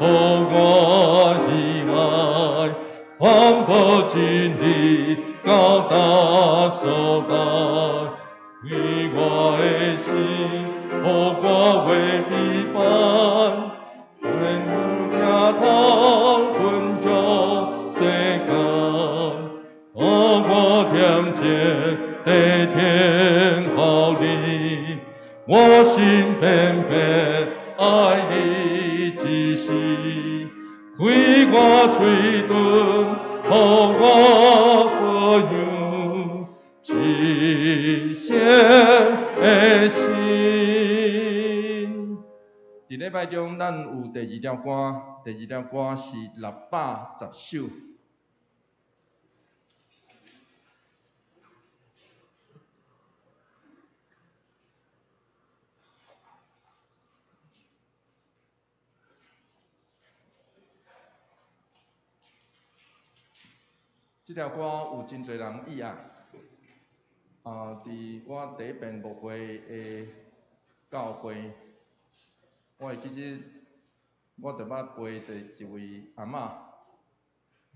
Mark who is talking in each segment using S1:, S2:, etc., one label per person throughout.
S1: 予我喜愛，傳播真理到達所在，開我的心，予我話陪伴，願有聽通分享世間，予我聽見地天號你，我心偏偏愛你一時，開我喙唇，予我保養至聖的心。佇禮拜中，咱有第二條歌，第二條歌是610首。這條歌有真濟人意愛。佇我第一遍牧會的教會，我會記得我就捌陪一位阿嬤，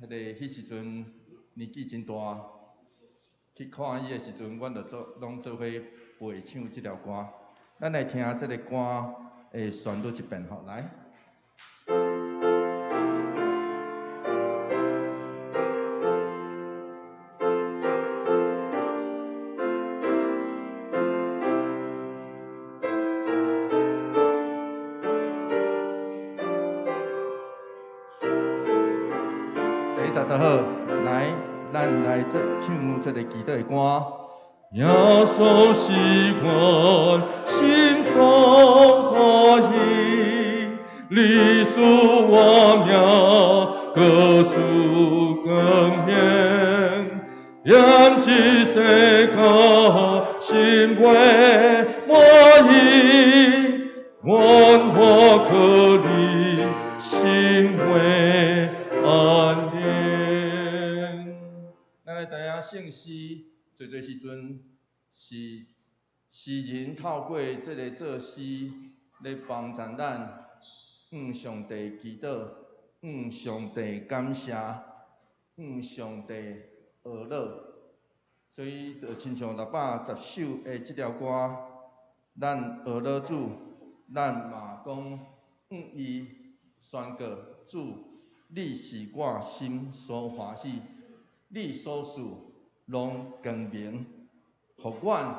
S1: 彼時陣年紀真大，去看伊的時陣，阮就做攏做伙陪唱這條歌。咱來聽這个歌的旋律一遍吼，來。第一節就好，來，咱來這唱這个祈禱的歌。耶穌是阮心所歡喜，你賜我命，閣賜光明，念這世間心袂滿意，願我可你心袂安寧。咱來知影聖詩，濟濟時陣是詩人透過這个作詩，咧幫助咱向上帝祈禱，向上帝感謝，向上帝學樂。所以，就親像610首的這條歌，咱學樂主，咱嘛講向伊宣告：主，你是我心所歡喜，你所賜攏光明，予阮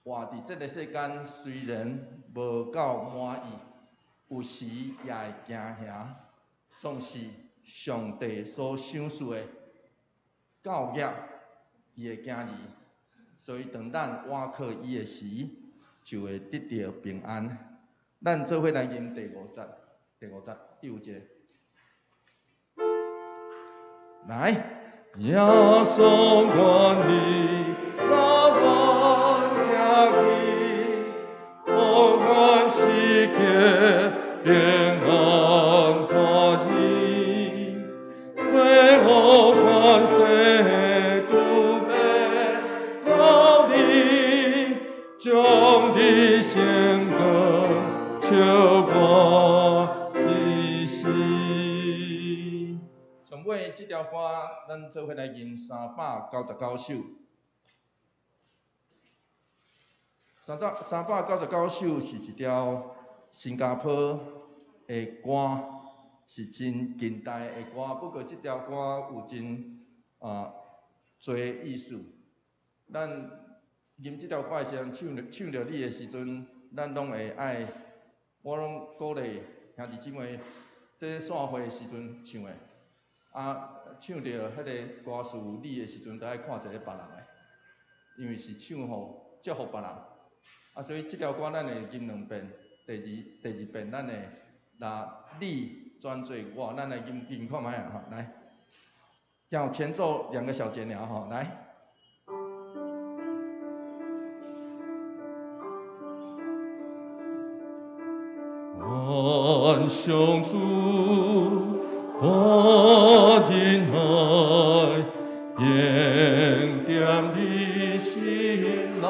S1: 活佇這个世間，雖然無夠滿意，有時也會驚嚇，總是上帝所賞賜的教育伊的囝兒，所以當咱倚靠伊的時，就會得到平安。咱做伙來吟第五節，第五節第五節，來。耶穌願你甲阮行去，予阮時刻平安歡喜，最後凡世拄欲到你，將你聖光照我一生。上尾這條歌，咱做伙來吟399首。399首是一條新加坡的歌，是真近代的歌。不過這條歌有真濟意思。咱吟這條歌的時陣，唱著你的時陣，咱攏會愛，我攏鼓勵兄弟姊妹，這散會的時陣唱的。唱著彼个歌詞你的時陣，都愛看一个別人的，因為是唱予祝福別人。所以這條歌咱會吟兩遍，第二遍咱會拿你轉做我，咱來吟吟看覓啊吼，來，叫前奏兩個小節爾吼，來。願上主大仁愛，永踮你心內，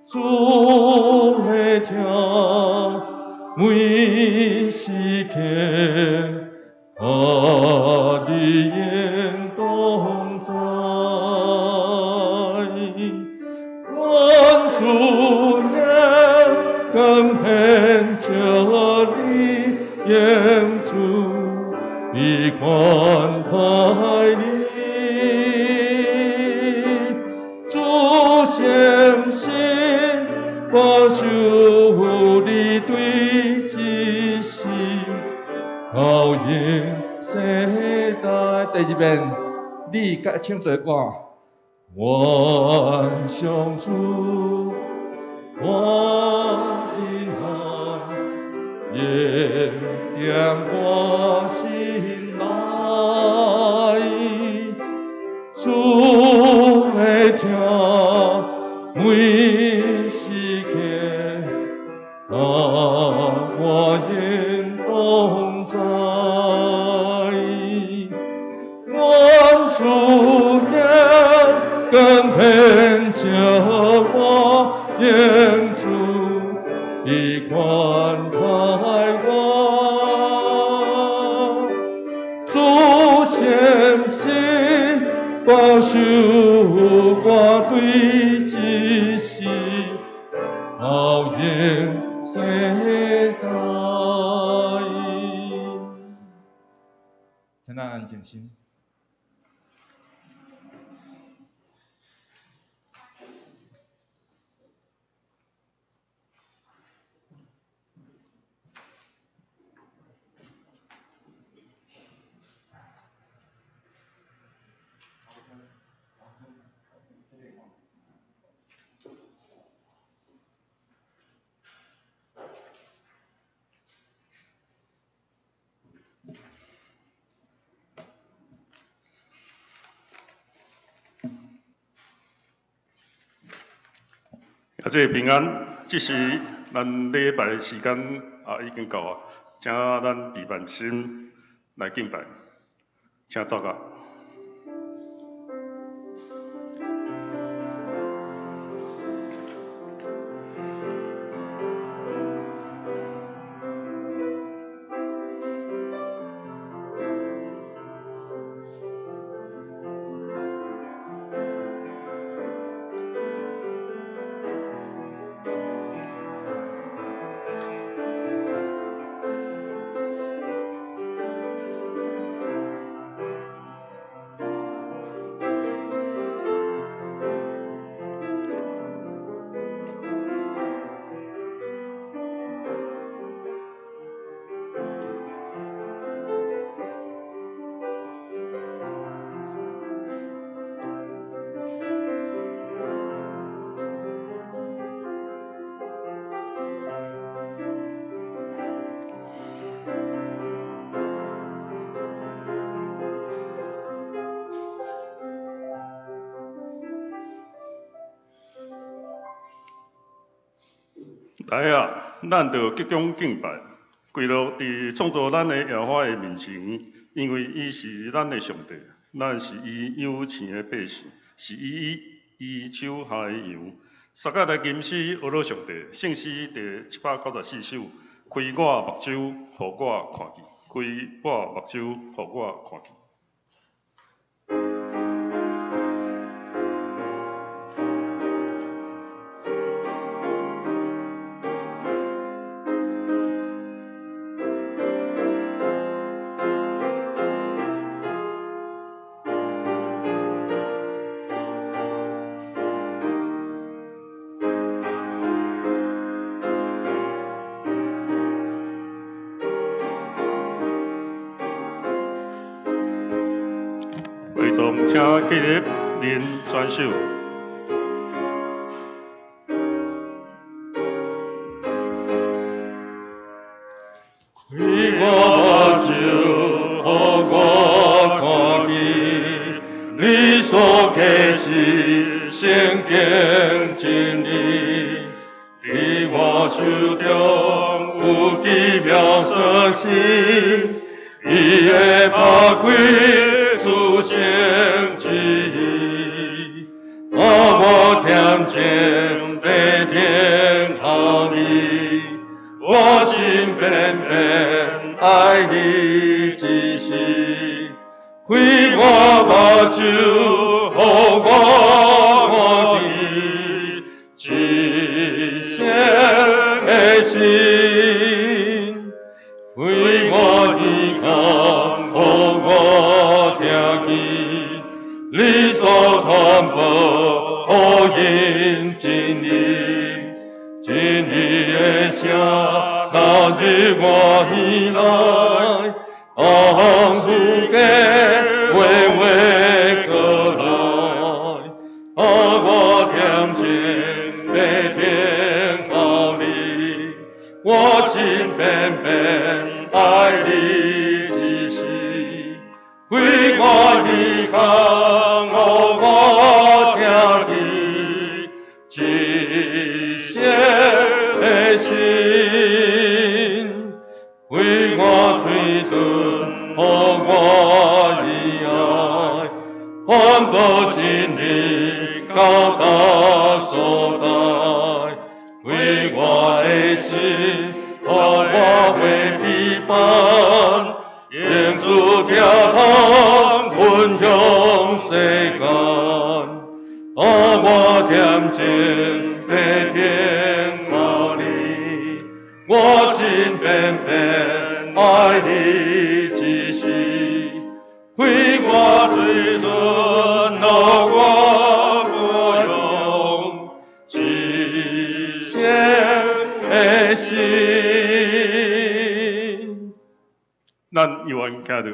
S1: 主的疼，每時刻，啊，你永同在。願主眼光偏著你，願主必寬待你。主相信保守你對這世到永世代。第二遍，你佮唱做歌。願上主我平安，也踮我心內。主會聽每時刻，啊，我永同在。願主眼光偏著我，願主必寬待我。主相信保守我對這世到永世代。請咱安靜心。
S2: 啊，這個平安，這是咱禮拜的時間啊，已經到啊，請咱備辦心來敬拜，請走啊。來啊，咱就鞠躬敬拜，跪落佇創造咱的耶和華的面前，因為伊是咱的上帝，咱是伊養飼的百姓，是伊手下的羊。撒甲來吟詩呵咾上帝，聖詩第794首，開我目睭，予我看見；開我目睭，予我看見。請记得林专守。
S1: 开我目睭，予我看见，你所启示圣经真理，伫我手中有奇妙所示，伊会拍开诸圣旨意，我无恬静地听候你，我心變變愛你一世，開我目睭，予我看見至聖的心，開我耳孔，予我聽見你所傳播福音真理，真理的聲若入我耳內，降福計劃劃過來，予我恬靜欲聽候你，我心變變愛你一世，開我耳孔，予我聽見至聖的心，開我喙唇，予我以愛，傳播真理到達所在，開我的心，予我袂疲乏，用主疼痛分享世間，予我恬靜欲聽候你，我心變變愛你一世，開我嘴唇，予我歌詠至聖的心。
S2: 咱猶原徛著，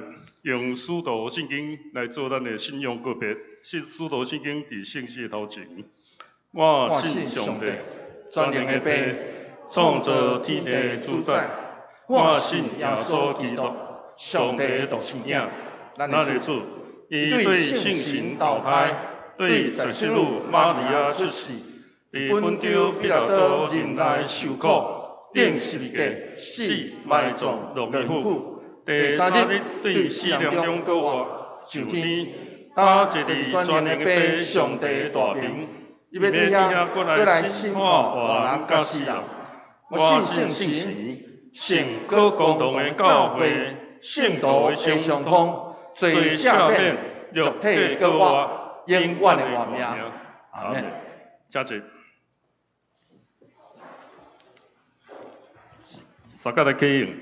S2: 用使徒信經來做咱的信仰告別。是使徒信經佇聖詩的頭前，我信上帝，全能的父，創造天地的主宰。我信耶穌基督，上帝的獨生囝，咱的主。伊對聖神投胎，對十七女瑪利亞出世，佇本丟彼拉多忍耐受苦，釘十字架，死埋葬，落地府。第三日對死人中復活，上天，搭坐佇全能的父上帝的大爿，伊欲佇遐閣來審判活人佮死人。我信聖神，聖閣公同的教會，聖徒的相通，罪赦免，肉體的復活，永遠的活命。阿門。請坐。三甲來啟應。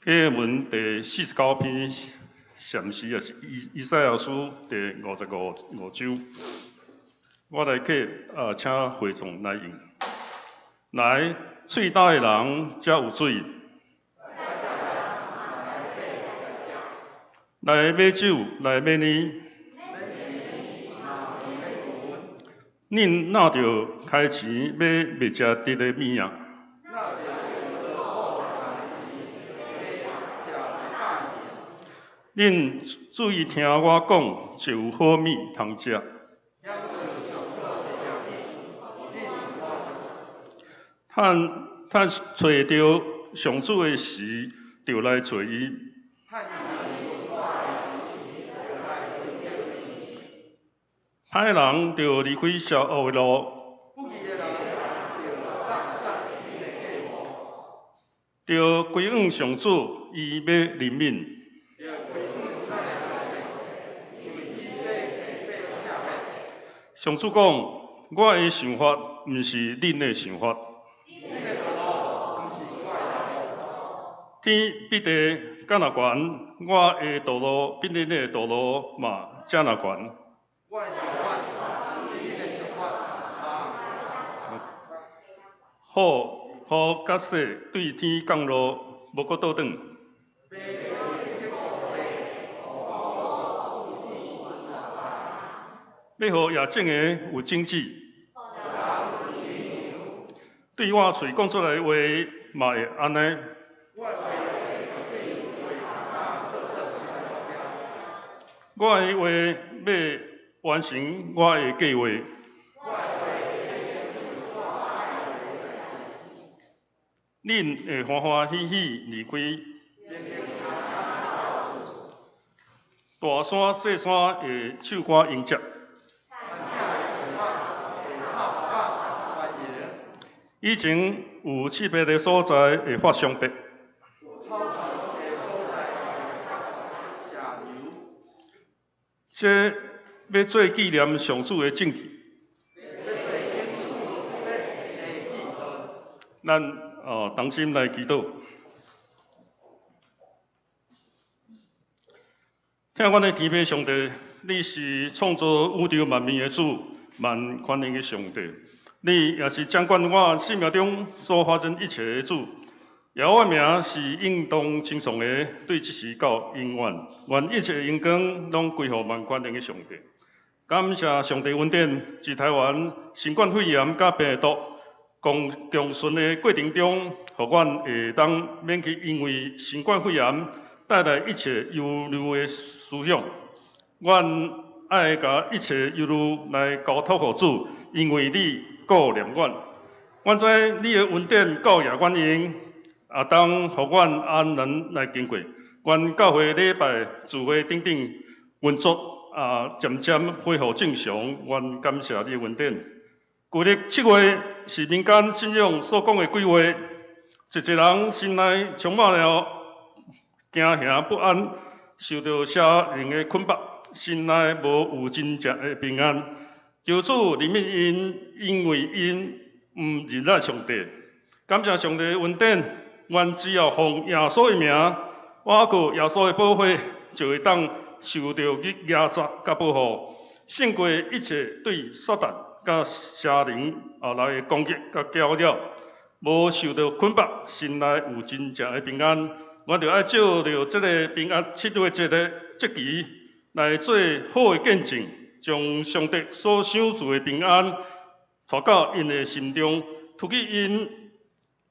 S2: 啟應文第49篇，禪詩也是以賽亞書第55章。我來啟啊，請會眾來應。來，喙焦的人才有水。來買酒，來買奶。恁若著開錢買袂食得的物仔？恁注意聽我講，就有好物通食。趁揣著上主的時，就來揣伊。歹人著離開邪惡的路，著歸向上主，伊欲憐憫。上主講：我的想法毋是恁的想法。天比地敢若懸，我的道路比恁的道路嘛遮若懸。雨雨甲雪對天降落，無閣倒轉。欲予野種的有種子，對我喙講出來的話嘛會按呢。我的話欲完成我的計畫。恁會歡歡喜喜離開。大山細山會唱歌迎接。以前有刺鼻的所在會發傷白。
S1: 有臭的所在會發邪油。
S2: 這欲做紀念上主的證據。
S1: 欲做永久的記號。
S2: 咱同心來祈禱。疼阮的天父上帝，你是創造宇宙萬物的主，萬權能的上帝。你也是掌管我生命中所發生一切的主。耶和華名是應當稱頌的，對這時到永遠。願一切榮光攏歸予萬權能的上帝。感謝上帝恩典，佇台灣新冠肺炎佮病毒共共存的過程中，予阮會當免去因為新冠肺炎帶來一切憂慮的思想。阮愛共一切憂慮來交託予主，因為你顧念阮。阮知你的恩典夠額阮用，也當予阮安然來經過。願教會禮拜、聚會等等運作啊，漸漸恢復正常。阮感謝你的恩典。舊曆7月是民間信仰所講的鬼月，一濟人心內充滿了驚嚇不安，受著邪靈的捆綁，心內無有真正的平安。求主憐憫𪜶，因為𪜶毋認咱上帝。感謝上帝的恩典，阮只要奉耶穌的名，倚靠耶穌的寶血，就會當受著壓制佮保護，勝過一切對撒旦佮邪靈來的攻擊佮攪擾，無受著捆綁，心內有真正的平安。阮著愛藉著這个平安七月節的節期來做好的見證，將上帝所賞賜的平安帶到𪜶的心中，除去𪜶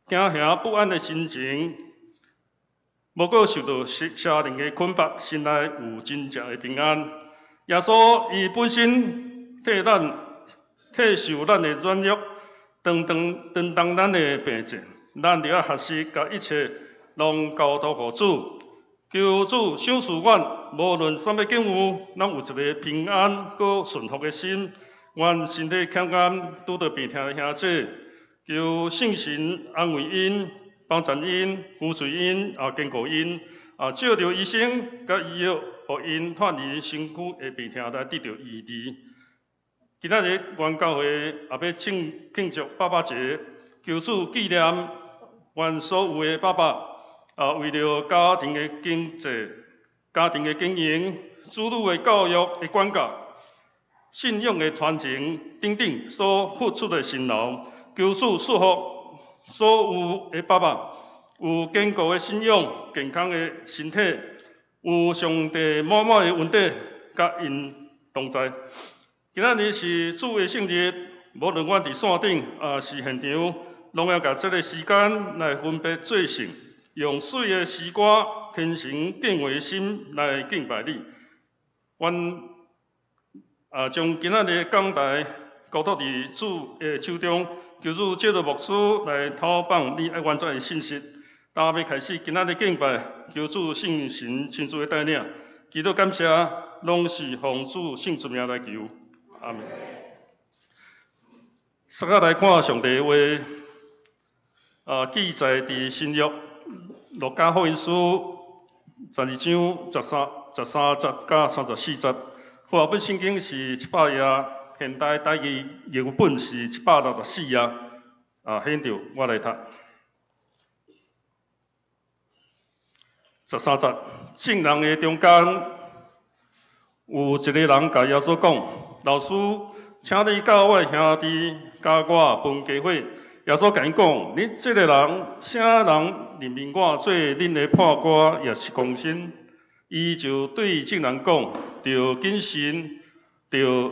S2: 驚嚇不安的心情，無閣受著邪靈的捆綁，心內有真正的平安。耶穌伊本身替咱替受咱的軟弱，擔當擔當咱的病症，咱著愛學習共一切攏交託予主，求主賞賜阮，無論啥物境遇，攏有一个平安閣順服的心。願身體健康，拄著病痛的兄姊，求聖神安慰𪜶、幫助𪜶、扶持𪜶、堅固𪜶，藉著醫生佮醫藥，予𪜶脫離身軀的病痛來得著醫治。今仔日，阮教會也欲慶祝爸爸節，求主紀念阮所有的爸爸，為著家庭的經濟、家庭的經營、子女的教育的管教、信仰的傳承等等所付出的辛勞，求主祝福所有的爸爸，有堅固的信仰、健康的身體，有上帝滿滿的恩典，佮𪜶同在。今仔日是主的聖日，無論阮佇線頂抑是現場，攏要共這个時間來分別做聖，用媠的詩歌、虔誠敬畏的心來敬拜你。阮將今仔日的講台交託佇主的手中，求主藉著牧師來透放你愛阮知的信息。今欲開始今仔日敬拜，求主聖神親自的帶領，祈禱感謝，攏是奉主聖子名來求。阿們。煞仔來看上帝的話，記載佇新約路加福音書12章13節到34節。和合本聖經是700頁，現代台語譯本是764頁。現著我來讀。13節，眾人的中間有一个人共耶穌講：老師，請你佮我的兄弟佮我分家伙。耶穌共𪜶講：恁這个人，啥人任命我做恁的判官，抑是公審？伊就對眾人講：著謹慎，著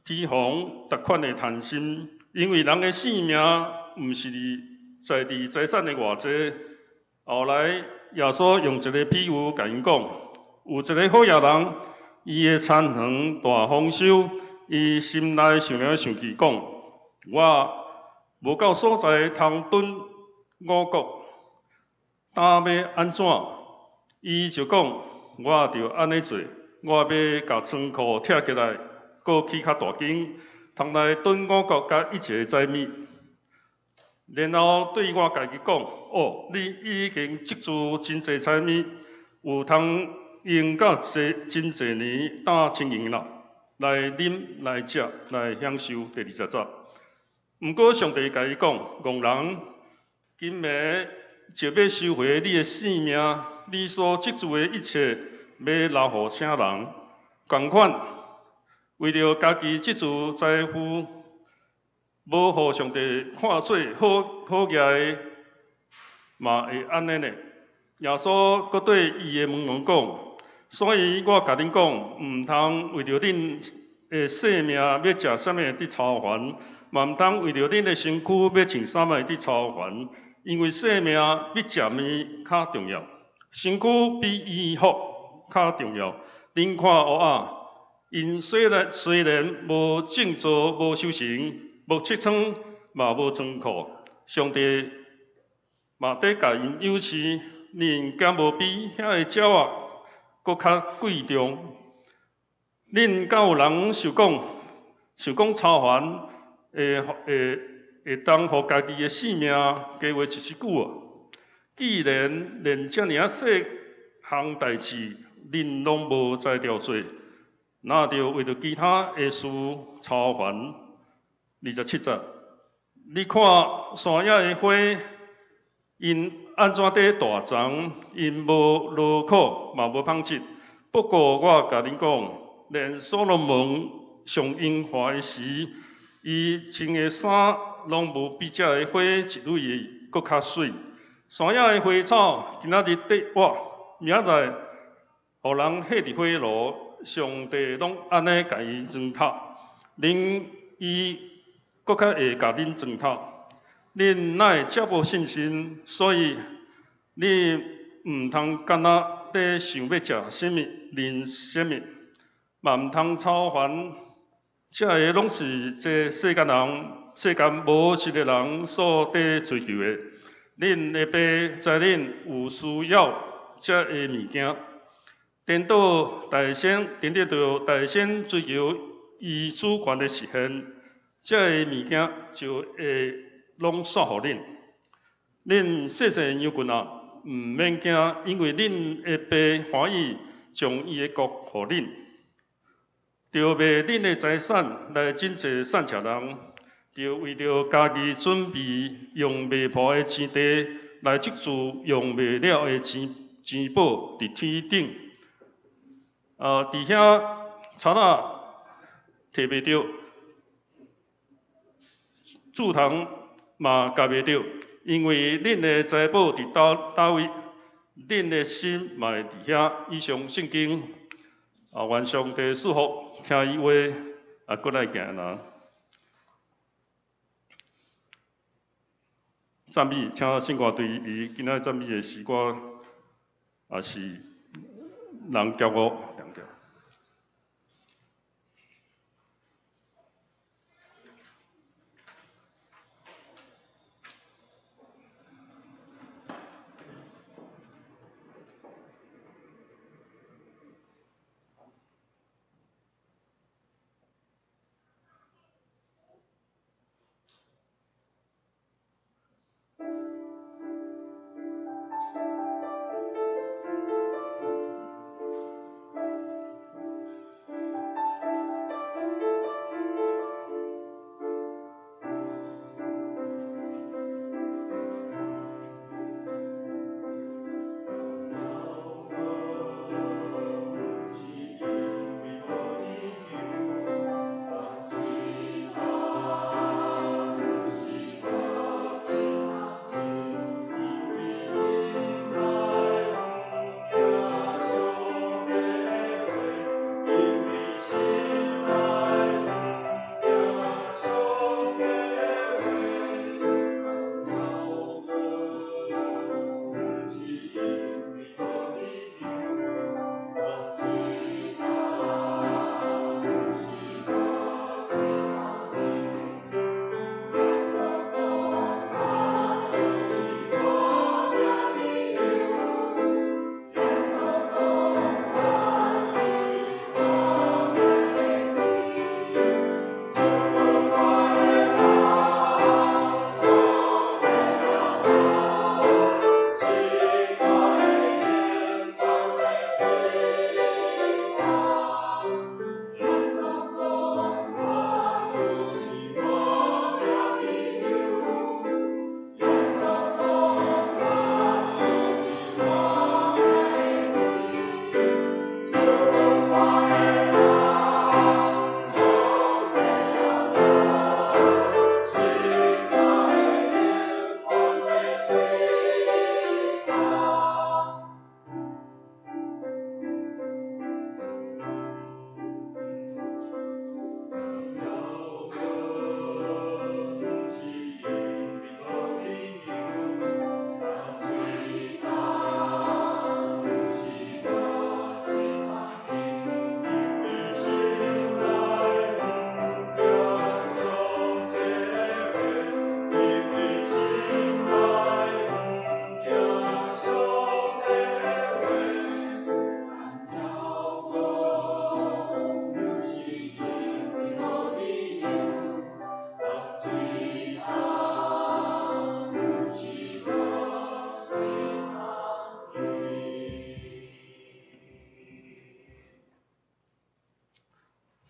S2: 提防逐款的貪心，因為人的性命毋是在佇財產的偌濟。後來耶穌用一个比喻共𪜶講：有一个好野人，伊的田園大豐收，伊心內想來想去，講：我無夠所在通囤五穀，今欲按怎？伊就講：我著按呢做，我欲共倉庫拆起來，閣起較大間，通來囤五穀佮一切的財物。然後對我家己講：哦，你已經積聚真濟財物，有通用到濟真濟年，當清閒啦，來啉、來食、來享受。第二十節。毋過上帝共伊講：戇人，今暝就欲收回你的性命，你所積聚的一切，欲留予啥人？仝款，為著家己積聚財富，無予上帝看做好好額的，嘛會按呢呢。耶穌閣對伊的門徒講：所以我共恁講，毋通為著恁的性命欲食啥物佇操煩，嘛毋通為著恁的身軀欲穿啥物佇操煩。因為性命比食物較重要，身軀比衣服較重要。恁看烏仔，𪜶雖然無種稻、無收成、無積倉，嘛無倉庫，上帝嘛佇共𪜶養飼，恁敢無比遐个鳥仔閣較貴重？恁敢有人想講，想講操煩會會會當予家己的性命加話一絲久啊？既然連遮爾仔細項代誌，恁攏無才調做，哪著為著其他的事操煩？27節，你看山野的花，𪜶按怎佇大長？𪜶無勞苦，嘛無紡織。不過我共恁講，連所羅門上榮華的時，伊穿的衫攏無比這个花一蕊閣較媠。山野的花草，今仔日佇活，明仔載予人火佇火爐，上帝攏按呢共伊裝忝，恁伊閣較會共恁裝忝。恁哪會遮無信心？所以你毋通干焦佇想欲食啥物、啉啥物，嘛毋通操煩。這个攏是這世間人、世間無信的人所佇追求的。恁的爸知恁有需要這个物件。顛倒大先，顛倒著大先追求伊主權的實現，這个物件就會攏煞予恁。恁細細羊群啊，毋免驚，因為恁的爸歡喜將伊的國予恁。著賣恁的財產來賑濟散赤人，著為著家己準備用袂破的錢袋來積聚用袂了的錢錢寶佇天頂。佇遐賊仔提袂著，蛀蟲嘛共袂著，因為恁的財寶佇佗佗位，恁的心嘛會佇遐。以上聖經，願上帝賜福，聽伊話，閣來行啦。讚美，請聖歌隊以今仔讚美的詩歌，也是人驕傲兩條。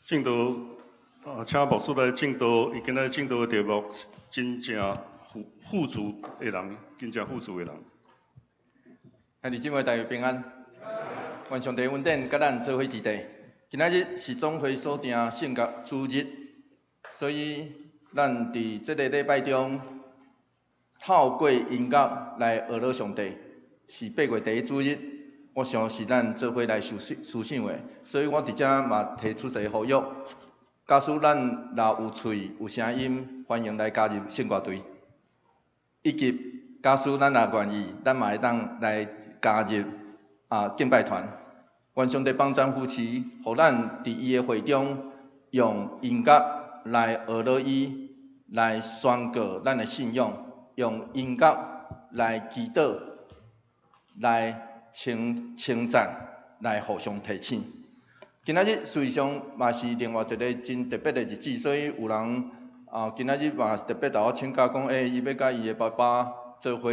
S2: 證道啊，請牧師來證道，伊今仔證道的題目，真正富足的人，真正富足的人。
S1: 兄弟姊妹，大家平安。願上帝恩典佮咱做伙佇底。今仔日是總會所定聖樂主日，所以咱佇這个禮拜中，透過音樂來學樂上帝，是8月第一主日。我想是咱做伙來思思想的，所以我佇遮嘛提出一个呼籲，假使咱若有喙有聲音，歡迎來加入聖歌隊，以及假使咱若願意，咱嘛會當來加入敬拜團。願上帝幫贊扶持，予咱佇伊的會中用音樂來學樂伊，來宣告咱的信仰，用音樂來祈禱，來稱稱讚，來互相提醒。今仔日事實上嘛是另外一个真特別的日子，所以有人今仔日嘛特別共我請假講，伊欲佮伊的爸爸做伙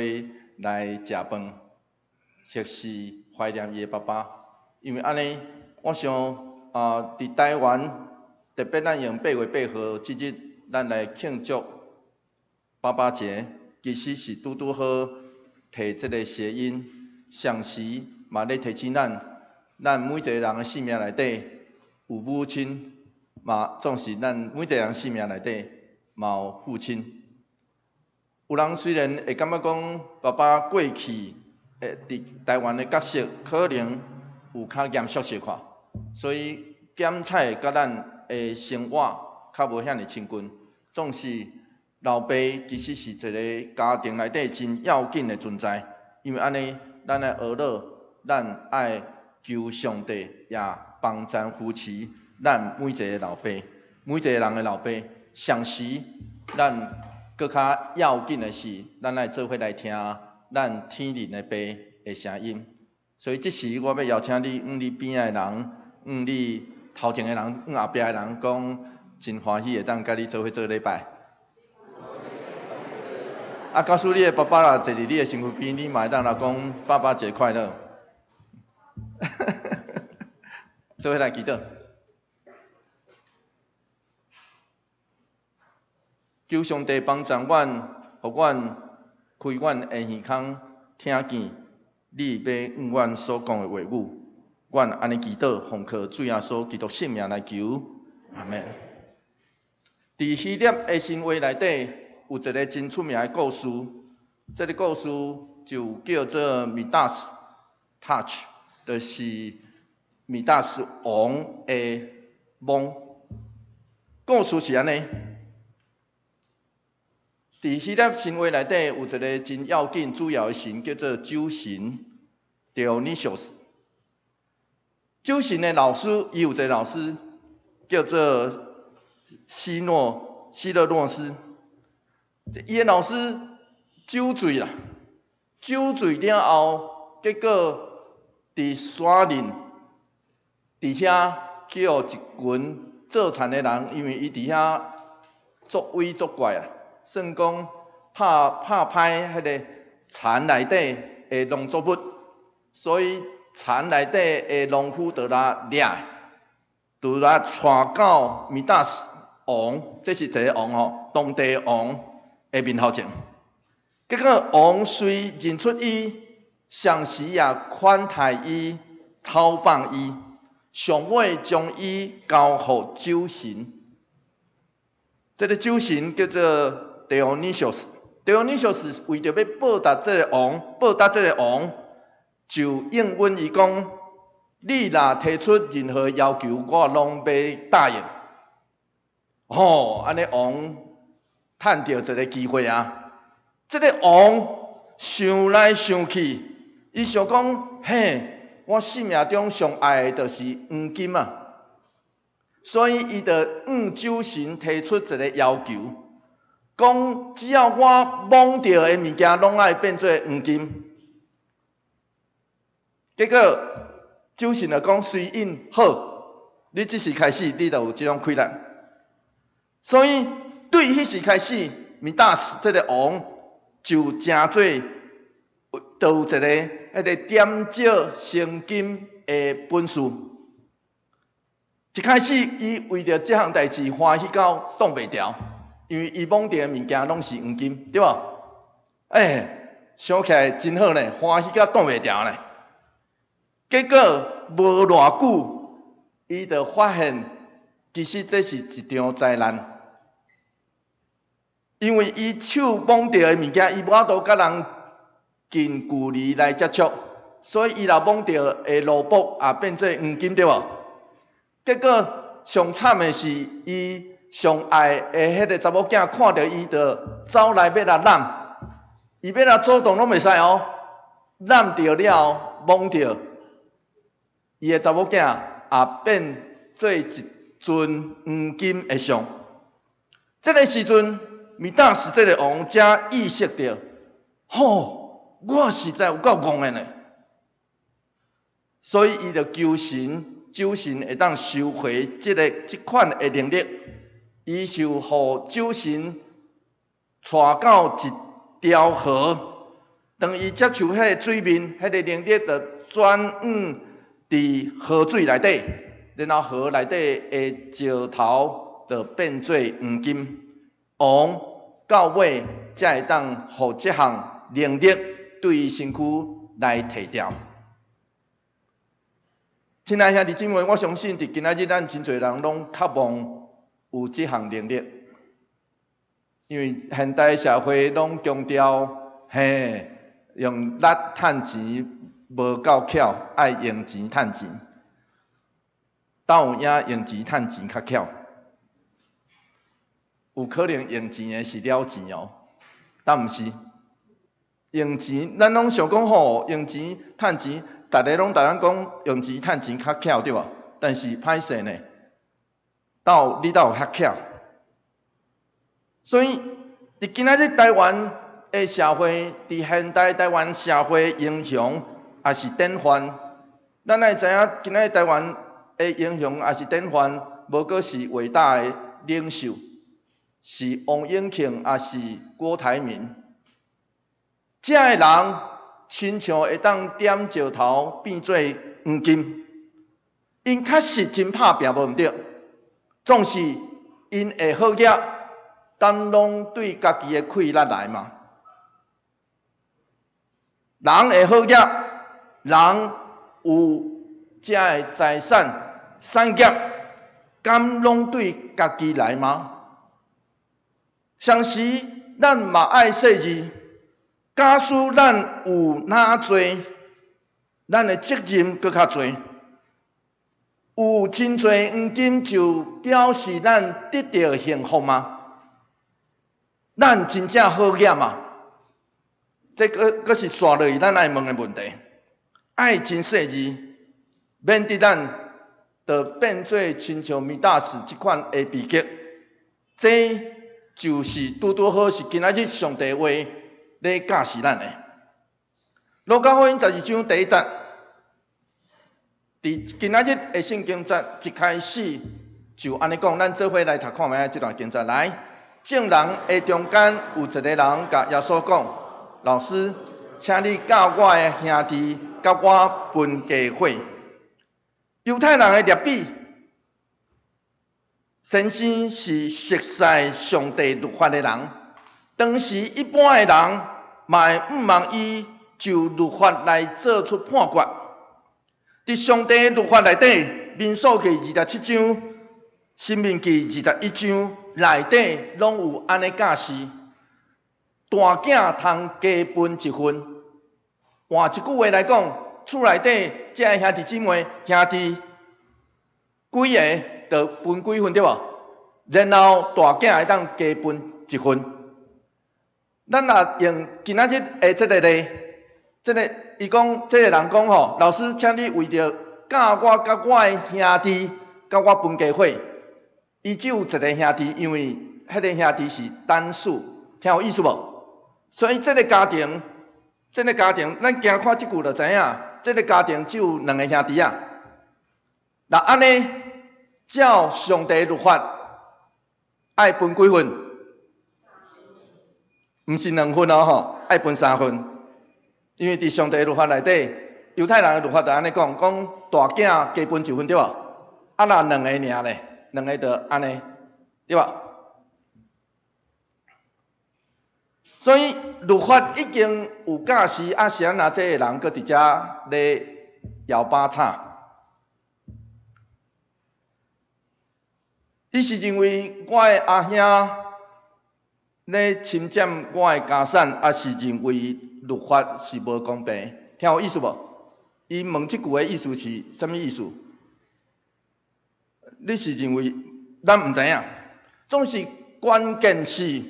S1: 來食飯，或是懷念伊的爸爸。因為按呢，我想佇台灣特別咱用8月8號這日，咱來慶祝爸爸節，其實是拄拄好提這个諧音，同時嘛咧提醒咱，咱每一个人的生命內底有母親，嘛總是咱每一个人生命內底嘛有父親。有人雖然會感覺講爸爸過去，佇台灣的角色可能有較嚴肅小可，所以檢採佮咱的生活較無遐爾親近。總是老爸其實是一个家庭內底真要緊的存在，因為按呢，咱愛學樂，咱愛求上帝也幫贊扶持咱每一个老爸，每一个人的老爸。同時，咱閣較要緊的是，咱愛做伙來聽咱天靈的爸的聲音。所以這時我欲邀請你，向你邊仔的人，向你頭前的人，向後壁的人講，真歡喜會當佮你做伙做禮拜。假使你的爸爸若坐佇你的身軀邊，你嘛會當來講爸爸節快樂。做伙來祈禱，求上帝幫助阮，予阮開阮的耳孔，聽見你欲向阮所講的話語。阮按呢祈禱，奉靠主耶穌基督聖名來求，阿們。佇希臘的神話內底，有一个真出名的故事，這个故事就叫做米達斯 Touch，就是米達斯王的夢。故事是按呢，佇希臘神話內底有一个真要緊主要的神叫做酒神 Dionysus。酒神的老師，伊有一个老師叫做希勒諾斯。伊的老師酒醉啦，酒醉了後，結果佇山林佇遐去予一群做田的人，因為伊佇遐作威作怪啊，算講拍拍歹彼个田內底的農作物，所以田內底的農夫就來掠，就來帶到米達斯王，這是一个王吼，當地王的面頭前。結果王雖認出伊，同時也款待伊、討放伊，上尾將伊交予酒神。這个酒神叫做 Dionysus，Dionysus 為著欲報答這个王，報答這个王，就應允伊講：你若提出任何要求，我攏欲答應。吼，按呢王趁著一个機會啊！這个王想來想去，伊想講：嘿，我生命中上愛的就是黃金啊！所以伊就向酒神提出一个要求，講只要我摸著的物件，攏愛變做黃金。結果酒神就講隨應好，你這時開始，你就有這種氣力。所以對彼時開始，米達斯這个王就成做，就有一个彼个點石成金的本事。一開始，伊為著這項代誌歡喜到擋袂牢，因為伊摸著的物件攏是黃金，對無？欸，想起來真好呢，歡喜到擋袂牢呢。結果無偌久，伊就發現，其實這是一場災難，因為伊手摸著的物件，伊無法度佮人近距離來接觸，所以伊若摸著的蘿蔔也變做黃金，對無？結果上慘的是，伊上愛的彼個查某囝看著伊，就走來欲來攬，伊欲來阻擋攏袂使哦，攬著了，摸著，伊的查某囝也變做一尊黃金的像。這個時陣，米達斯這個王才意識著，吼，我實在有夠戇的呢，所以伊就求神。酒神會當收回這款的能力，伊就予酒神帶到一條河，當伊接觸彼個水面，彼個能力就轉往佇河水內底，然後河內底的石頭就變做黃金。王到尾才會當予這項能力對伊身軀來提掉。親愛兄弟姊妹，我相信佇今仔日咱真濟人攏渴望有這項能力，因為現代社會攏強調，嘿，用力趁錢無夠巧，愛用錢趁錢。敢有影用錢趁錢較巧？有可能用錢的是了錢哦，但毋是用錢，咱攏想講吼，用錢趁錢。逐个攏逐人講用錢趁錢較巧對無？但是歹勢呢，到你倒有較巧。所以佇今仔日台灣的社會，佇現代台灣社會英雄也是典範。咱愛知影，今仔日台灣的英雄也是典範，無閣是偉大的領袖，是王永慶，抑是郭台銘。這个人親像會當點石頭變做黃金，𪜶確實真拍拚，無毋對，總是𪜶會好額，敢攏對家己的氣力來嗎？人會好額，人有這个財產產業，敢攏對家己來嗎？相時咱嘛愛細膩。假使咱有哪濟，咱的責任閣較濟。有真濟黃金就表示咱得著幸福嗎？咱真正好額嗎？這閣閣是紲落去咱愛問的問題。愛真細膩，免得咱就變做親像米達斯這款的悲劇。這就是拄拄好是今仔日上帝話咧教示咱的。路加福音12章第一節，佇今仔日的聖經節一開始就按呢講，咱做伙來讀看覓仔這段經節來。眾人的中間有一個人共耶穌講：老師，請你教我的兄弟佮我分家伙。猶太人的拉比先生是熟悉上帝律法的人，當時一般的人嘛會向望伊就律法來做出判決。佇上帝律法內底，民數記27章、申命記21章內底，攏有按呢教示：大囝通加分一份。換一句話來講，厝內底這个兄弟姊妹兄弟幾个就分幾份對無？然後大囝會當加分一份。咱若用今仔日的這个例，這个伊講，這个人講吼，老師，請你為著教我佮我的兄弟佮我分家伙。伊只有一个兄弟，因為彼个兄弟是單數，聽有意思無？所以這个家庭，這个家庭，咱行看這句就知影，這个家庭只有兩个兄弟仔。若按呢，照上帝律法，愛分幾份？毋是兩份哦吼，愛分三份。因為佇上帝律法內底，猶太人的律法就按呢講，講大囝加分一份對無？啊，若兩個爾咧，兩個就按呢，對無？所以律法已經有教示，啊是按怎這个人閣佇遮咧搖擺吵？你是認為我的阿兄咧侵佔我的家產，抑是認為律法是無公平？聽有意思無？伊問這句的意思是啥物意思？你是認為咱毋知影？總是關鍵是，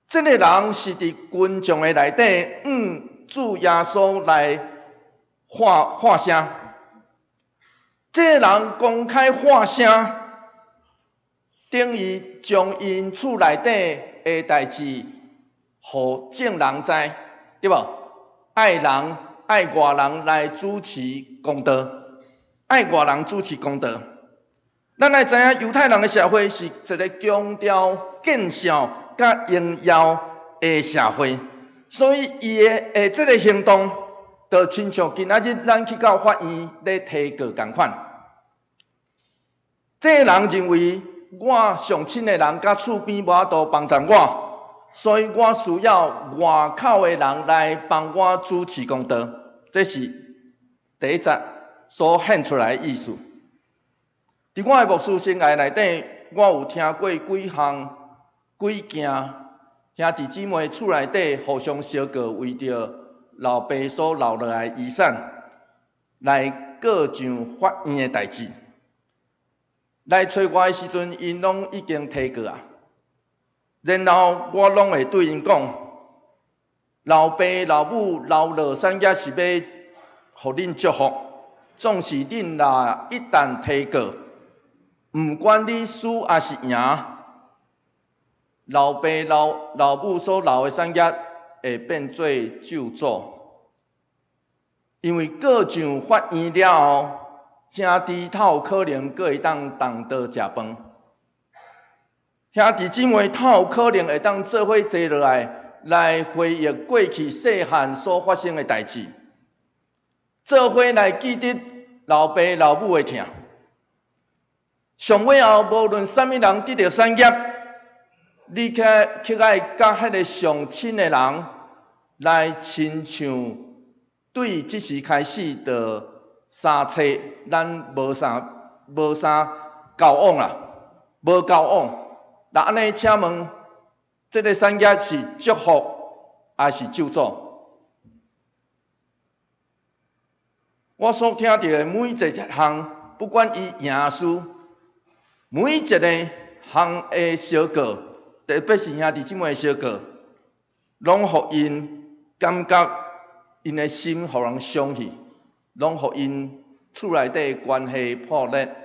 S1: 這个人是佇群眾的內底，向主耶穌來喊喊聲。這个人公開喊聲，等於將𪜶厝內底的代誌，予眾人知，對無？愛人愛外人來主持公道，愛外人主持公道。咱愛知影，猶太人的社會是一个強調見笑佮榮耀的社會，所以伊的這个行動，就親像今仔日咱去到法院咧提告仝款。這个人認為我上親的人佮厝邊無法度幫助我，所以我需要外口的人來幫我主持公道。這是第一節所顯出來的意思。佇我的牧師生涯內底，我有聽過幾項、幾件兄弟姊妹厝內底互相相告，為著老爸所留落來的遺產來告上法院的代誌。來揣我的時陣，𪜶攏已經提告啊。然後我攏會對𪜶講：老爸老母留落產業是欲予恁祝福，總是恁若一旦提告，毋管你輸抑是贏，老爸老老母所留的產業會變做咒詛，因為告上法院了後，兄弟較有可能閣會當同桌食飯，兄弟姊妹較有可能會當做伙坐落來，來回憶過去細漢所發生的代誌，做伙來記得老爸老母的疼。上尾後，無論啥物人得著產業，你卻卻愛佮彼个上親的人來親像對這時開始就相冊，咱無啥無啥交往啦，無交往。若按呢，請問，這个產業是祝福抑是咒詛？我所聽著的每一項，不管伊贏輸，每一个項的相告，特別是兄弟姊妹的相告，攏予𪜶感覺𪜶的心予人傷去，攏予𪜶厝內底關係破裂。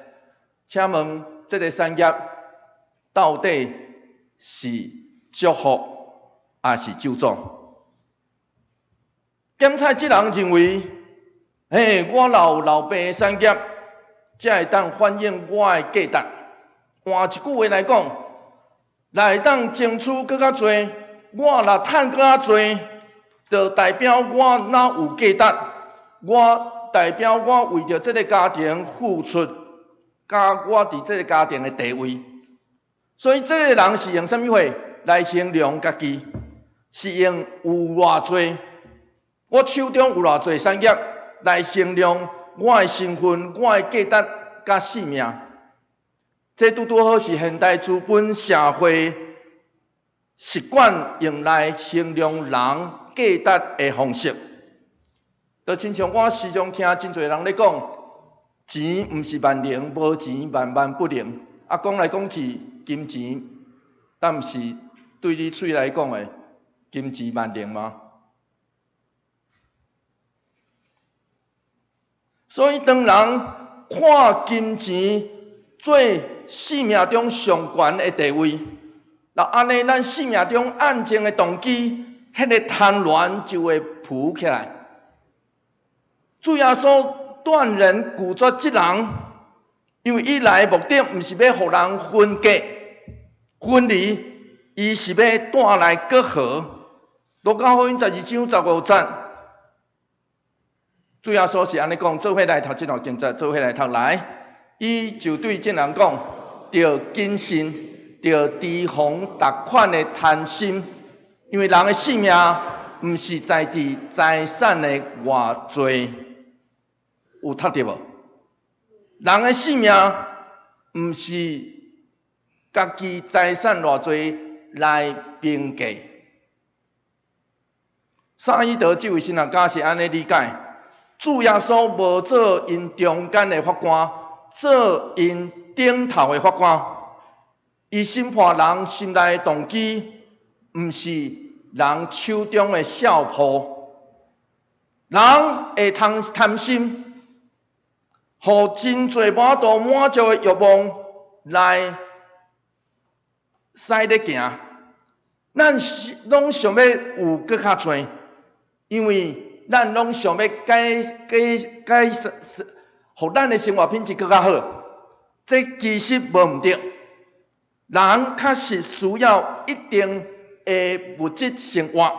S1: 請問這个產業到底是祝福抑是咒詛？檢察這人認為，嘿，我若有老爸的產業，才會當反映我的價值。換一句話來講，若會當爭取閣較濟，我若趁閣較濟，就代表我若有價值，我代表我為著這个家庭付出，佮我佇這个家庭的地位。所以這个人是用啥物貨來形容家己？是用有偌濟，我手中有偌濟產業來形容我的身份、我的價值佮性命。這拄拄好是現代資本社會習慣用來形容人價值的方式。就親像我時常聽真濟人咧講，錢毋是萬能，無錢萬萬不能。啊，講來講去，金錢，敢毋是對你喙來講的金錢萬能嗎？所以當人看金錢做生命中上懸的地位，若按呢，咱生命中暗情的動機，彼个貪婪就會浮起來。主耶穌斷然拒絕這人，因為伊來的目的毋是欲予人分隔、分離，伊是欲帶來隔閡。路加福音12章15節，主耶穌是按呢講：做伙來讀這段經節，做伙來讀來。伊就對眾人講：著謹慎，著提防逐款的貪心，因為人的性命毋是在佇財產的偌濟。有讀著無？人的性命毋是家己財產偌濟來評價。薩伊德這位神學家是按呢理解：主耶穌無做𪜶中間的法官，做𪜶頂頭的法官。伊審判人心內的動機，毋是人手中的笑簿。人會貪貪心，予真濟無法度滿足的欲望來使咧行。咱是攏想欲有閣較濟，因為咱攏想欲改改改，予咱的生活品質閣較好。這其實無毋對。人確實需要一定的物質生活，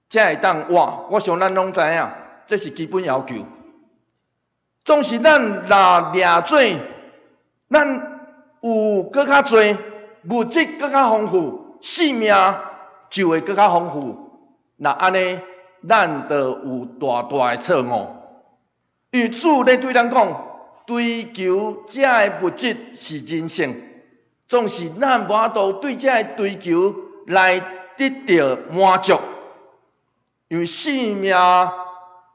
S1: 才會當活。我想咱攏知影，這是基本要求。總是咱若掠做，咱有閣較濟物質閣較豐富，性命就會閣較豐富。若按呢，咱就有大大的錯誤。因為主咧對咱講，追求這个物質是人性，總是咱無法度對這个追求來得著滿足，因為性命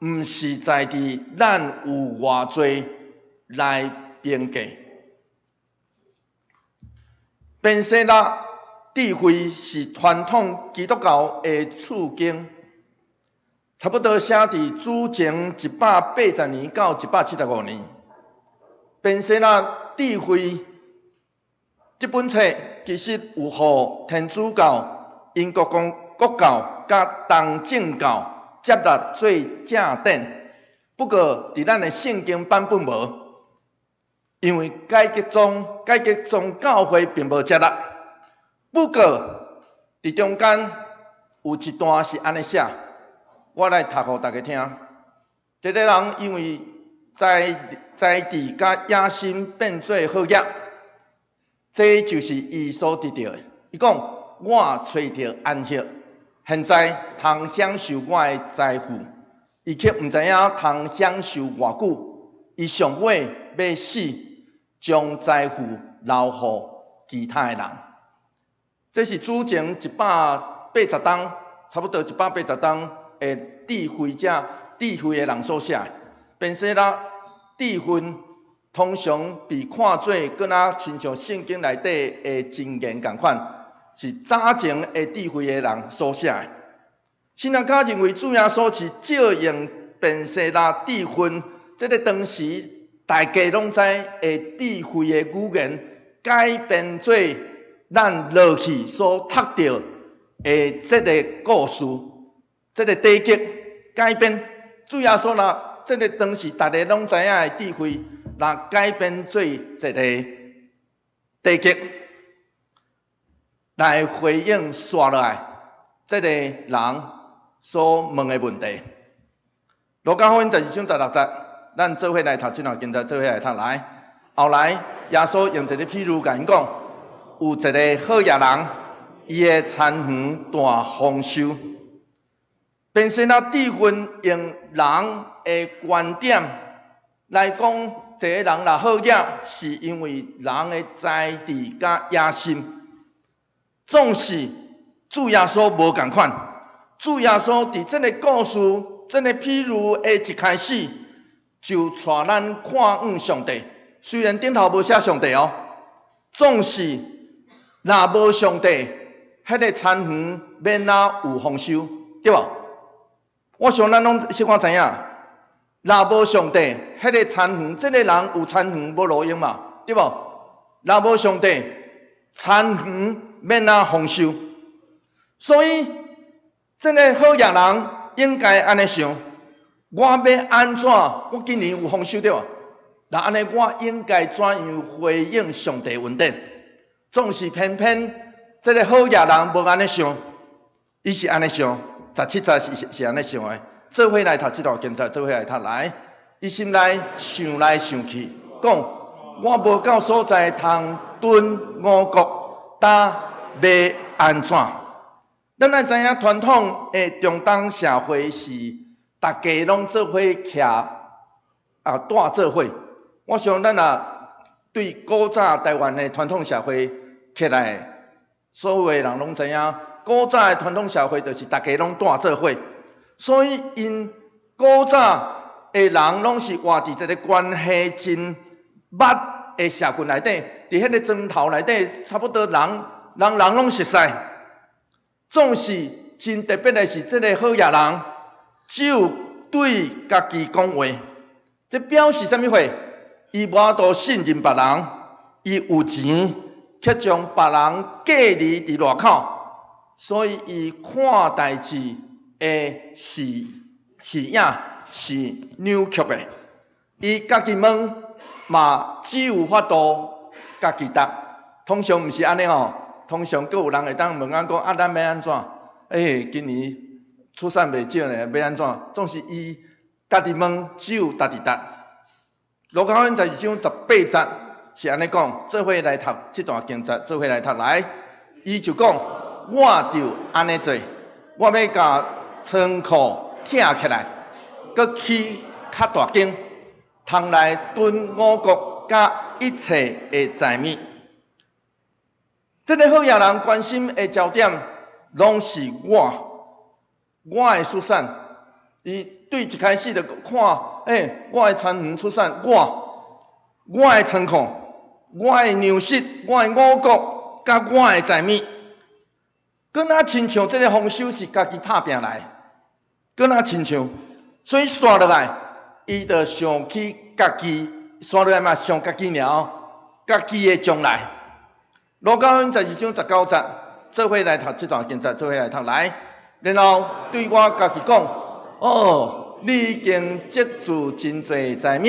S1: 毋是在佇咱有偌濟來評價。便西拉智慧是傳統基督教的處經，差不多寫佇主前180年到175年。便西拉智慧這本冊其實有予天主教、英國公國教佮東正教接納做正典，不過佇咱的聖經版本無，因為改革宗教會並無接納。不過佇中間有一段是按呢寫，我來讀予大家聽。這个人因為財智佮野心變做好業，這就是伊所得著的。伊講：我揣著安息，現在通享受我的財富，伊卻毋知影通享受偌久。伊上尾欲死，將財富留予其他的人。這是主前180冬，差不多180冬的智慧者、智慧的人所寫的。便西拉智慧通常被看做敢若親像聖經內底的箴言仝款，是早前的智慧的人所寫的。神學家認為主耶穌是借用便西拉智訓，這个當時大家攏知的智慧的語言，改編做咱落去所讀著的這个故事，這个題目改編。主耶穌若這个當時大家攏知影的智慧，來改編做一个題目，來回應紲落來這个人所問的問題。路加福音12章16節，咱做伙來讀這段經節，做伙來讀來。後來耶穌用一个譬喻共𪜶講，有一个好額人，伊的田園大豐收。便西拉智訓用人的觀點來講，一个人若好額，是因為人的才智佮野心。總是主耶穌無仝款，主耶穌佇這个故事、這个譬喻的一開始，就帶咱看向上帝。雖然頂頭無寫上帝哦，總是若無上帝，彼个田園欲按怎有豐收，對無？我想咱攏小可知影，若無上帝，彼个田園，這个人有田園無路用嘛，對無？若無上帝，田園欲按怎豐收？所以，這个好額人應該按呢想：我欲按怎？我今年有豐收對無？若按呢，我應該怎樣回應上帝恩典？總是偏偏這个好額人無按呢想，伊是按呢想。17節是按呢想的，做伙來讀這段經節，做伙來讀來。伊心內想來想去，講我無夠所在通囤五穀，焦欲按怎？咱愛知影傳統的中東社會是逐家攏做伙徛啊，帶做伙。我想咱若對古早台灣的傳統社會起來，所有的人攏知影，古早的傳統社會就是逐家攏帶做伙，所以𪜶古早的人攏是活佇一個關係真密的社群內底，佇彼個莊頭內底，差不多人人人攏熟似。總是真特別的是，這个好野人只有對家己講話，這表示啥物貨？伊無法度信任別人，伊有錢，卻將別人隔離佇外口，所以伊看代誌的視野是扭曲的。伊家己問嘛，只有法度家己答。通常毋是按呢吼，通常閣有人會當問咱講啊，咱欲按怎？今年出產袂少呢，欲按怎？總是伊家己問，只有家己答。路加福音12章18節是按呢講，做伙來讀這段經節，做伙來讀來。伊就講，我就按呢做，我欲共倉庫拆起來，閣起較大間，通來囤五穀佮一切的財物。這个好野人關心的焦點，攏是我，我的出產。伊對一開始就看，我的田園出產，我的倉庫，我的糧食，我的五穀，佮我的財物，敢若親像這个豐收是家己拍拚來，敢若親像，所以紲落來，伊就想起家己，紲落來嘛想家己爾，家己的將來。路加福音12章19節，做伙來讀這段經節，做伙來讀來，然後對我家己講：哦，你已經積聚真濟財物，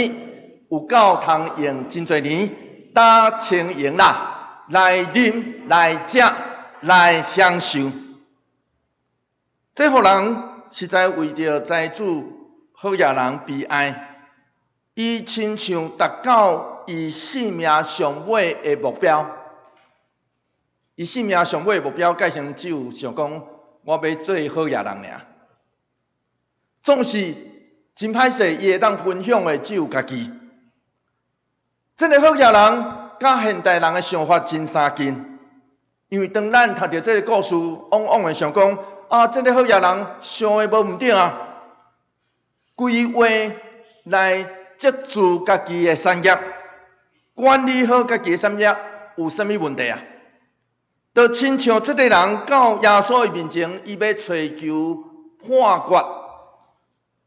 S1: 有夠通用真濟年，焦輕盈啦，來啉來食來享受。這予人實在為著財主好野人悲哀，伊親像達到伊性命上尾的目標。伊性命上尾的目標，改成只有想講，我欲做好野人爾。總是真歹勢，伊會當分享的只有家己。這个好野人佮現代人的想法真相近，因為當咱讀著這个故事，往往會想講，啊，這个好野人想的無毋對啊，規劃來積聚家己的產業，管理好家己的產業，有啥物問題啊？就親像這个人到耶穌的面前，伊欲揣求判決，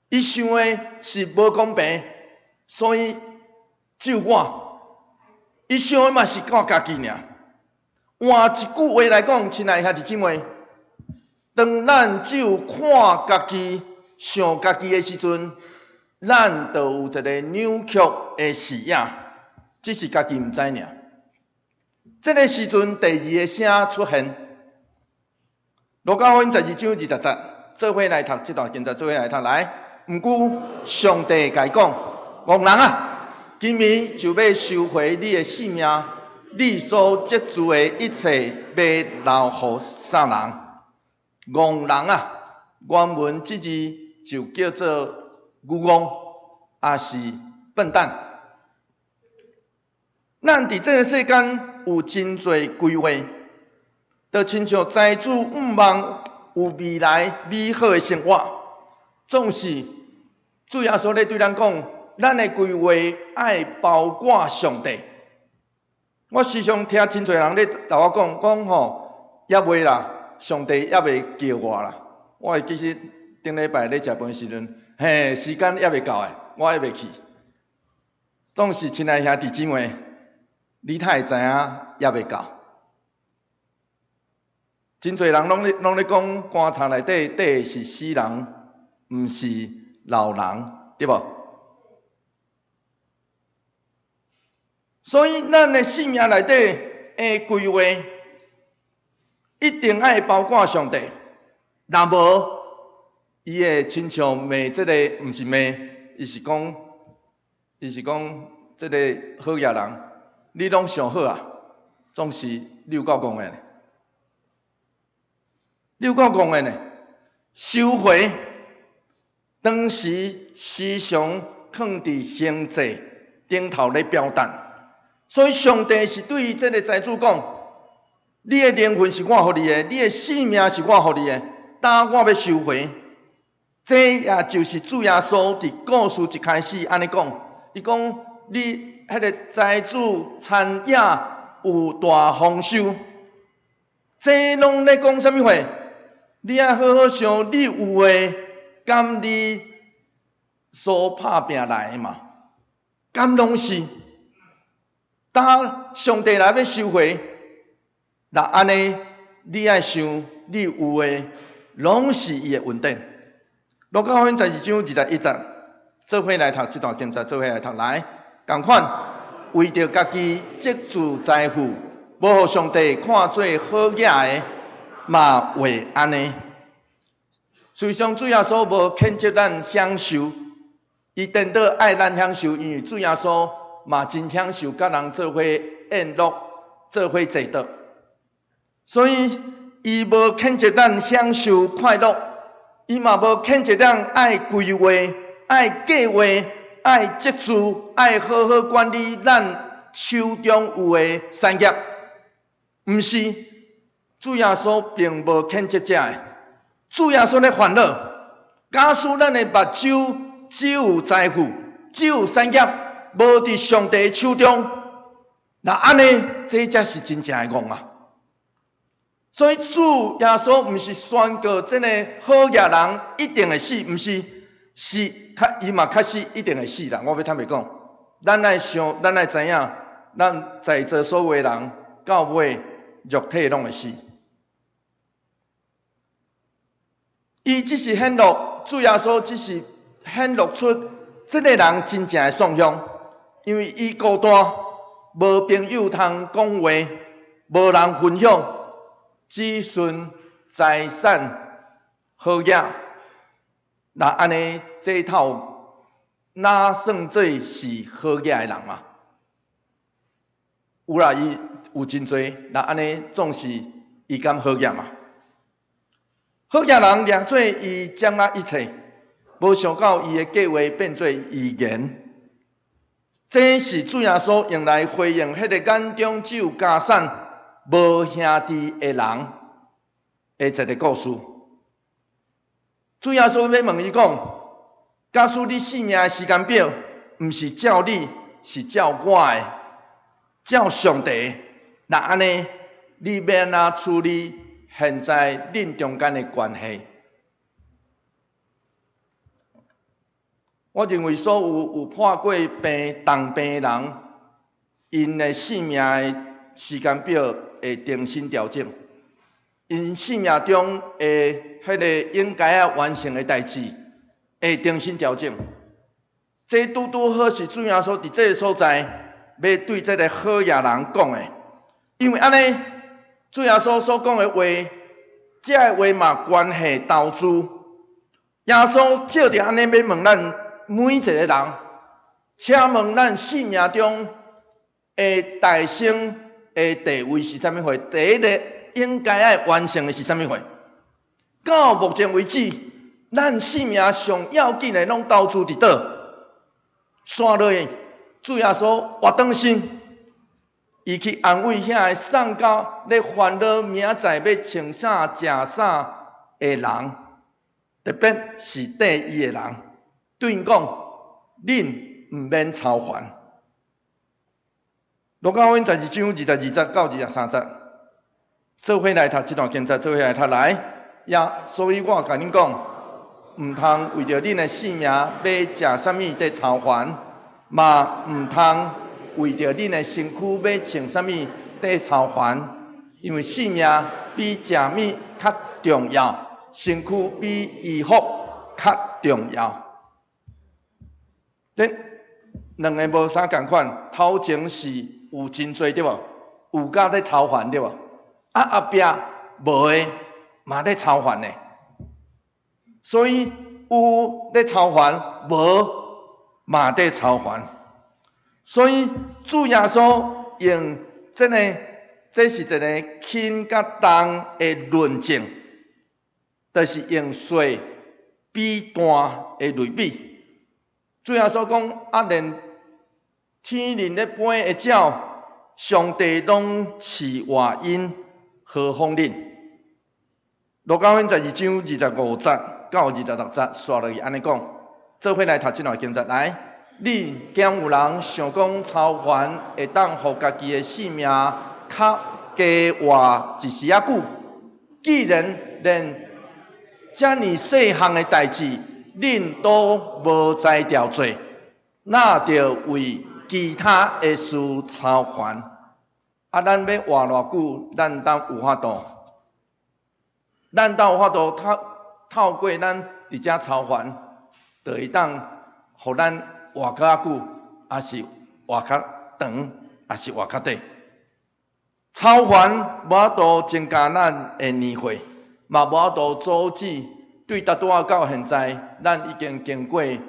S1: 伊想的是無公平，所以只有我。伊想的嘛是靠家己爾。換一句話來講，親愛兄弟姊妹，當咱只有看家己、想家己的時陣，咱就有一个扭曲的視野，只是家己毋知爾。這个時陣，第二个聲出現。路加福音12章20節，做伙來讀這段經節，做伙來讀來。毋過上帝共伊講：戇人啊，今暝就欲收回你的性命，你所積聚的一切，欲留予啥人？戇人啊，原文這字就叫做愚戇，抑是笨蛋。咱佇這个世間有真濟規劃，就親像財主向望有未來美好的生活，總是主耶穌咧對咱講，咱的規劃愛包括上帝。我時常聽真濟人咧共我講，講吼，猶未啦，上帝猶未叫我啦。我會記得頂禮拜咧食飯時陣，嘿，時間猶未到的，我猶未去。總是親愛兄弟姊妹，你哪會知影猶未到？真濟人攏咧講，棺材內底綴的是死人，毋是老人，對無？所以咱的性命內底的規劃，一定愛包括上帝。若無，伊會親像罵這个，毋是罵，伊是講這个好野人。你攏想好啊，總是你有夠戇的呢，你有夠戇的呢。收回當時時常囥佇刑制頂頭咧表達，所以上帝是對這個財主講：你的靈魂是我予你的，你的性命是我予你的，當我欲收回。這也就是主耶穌佇故事一開始按呢講，伊講你彼個財主田業有大豐收，這攏咧講啥物話？你愛好好想，你有的，敢你所拍拚來的嘛？敢攏是？當上帝來欲收回，若按呢，你愛想你有的，攏是伊的恩典。路加福音12章21節，做伙來讀這段經節，做伙來讀來，仝款為著家己積聚財富，無予上帝看做好額的，嘛會按呢。事實上，主耶穌無譴責咱享受，伊顛倒愛咱享受，因為主耶穌嘛真享受佮人做伙宴樂，做伙坐桌，所以伊無譴責咱享受快樂，伊嘛無譴責咱愛規劃、愛計劃、愛積聚、愛好好管理咱手中有的產業。毋是，主耶穌並無譴責這个。主耶穌咧煩惱，假使咱的目睭只有財富，只有產業，無佇上帝的手中，若按呢，這才是真正的戇啊！所以主耶穌毋是宣告這個好額人一定會死，毋是，是確伊嘛確實一定會死啦。我欲坦白講，咱愛想，咱愛知影，咱在座所有的人到尾肉體攏會死。伊只是顯露，主耶穌只是顯露出這個人真正的喪向，因為伊孤單，無朋友通講話，無人分享，只剩財產好額。若按呢，這套哪算做是好額的人啊？有啦，伊有真濟，若按呢，總是伊敢好額嘛？好額人掠做伊掌握一切，無想到伊的計劃變做預言。這是主耶穌用來回應彼個眼中只有家產、無兄弟的人的一個故事。主耶穌欲問伊講：假使你性命的時間表，毋是照你，是照我的，照上帝，若按呢，你欲按怎處理現在恁中間的關係？我認為所有有破過病、重病的人，𪜶的性命的時間表會重新調整，𪜶性命中的彼個應該愛完成的代誌會重新調整。這拄拄好是主耶穌佇這個所在欲對這個好額人講的，因為按呢，主耶穌所講的話，這个話嘛關係投資。耶穌借著按呢欲問咱每一個人，請問咱生命中的大生的地位是啥物貨？第一个應該愛完成的是啥物貨？到目前為止，咱生命上要緊的攏投資佇佗？煞落去，主耶穌活轉身，伊去安慰遐个喪到咧煩惱明仔載欲穿啥食啥的人，特別是綴伊的人，對𪜶講：恁毋免操煩。路加福音12章22節到23節，做伙來讀這段經節，做伙來讀來。也所以我共恁講，毋通為著恁的性命欲食啥物佇操煩，嘛毋通為著恁的身軀欲穿啥物佇操煩，因為性命比食物較重要，身軀比衣服較重要。這兩个無啥仝款，頭前是有真濟對無？有甲咧操煩對無？啊後壁無的嘛咧操煩呢。所以有咧操煩，無嘛咧操煩。所以主耶穌用這个，這是一个輕佮重的論證，就是用細比大的類比。主耶穌講，啊，連天頂咧飛的鳥，上帝攏飼活𪜶，何況恁？路加福音12章25節到26節，煞落去按呢講，做伙來讀這段經節來。恁敢有人想講操煩會當予家己的性命較加活一時仔久？既然連遮爾細項的代誌，恁都無才調做，哪著為其他的事操煩？啊，咱欲活偌久，咱敢有法度？咱敢有法度透過咱佇遮操煩，就會當予咱活較久，抑是活較長，抑是活較短？操煩無法度增加咱的年歲，嘛無法度阻止。對拄拄仔到現在，咱已經經過樣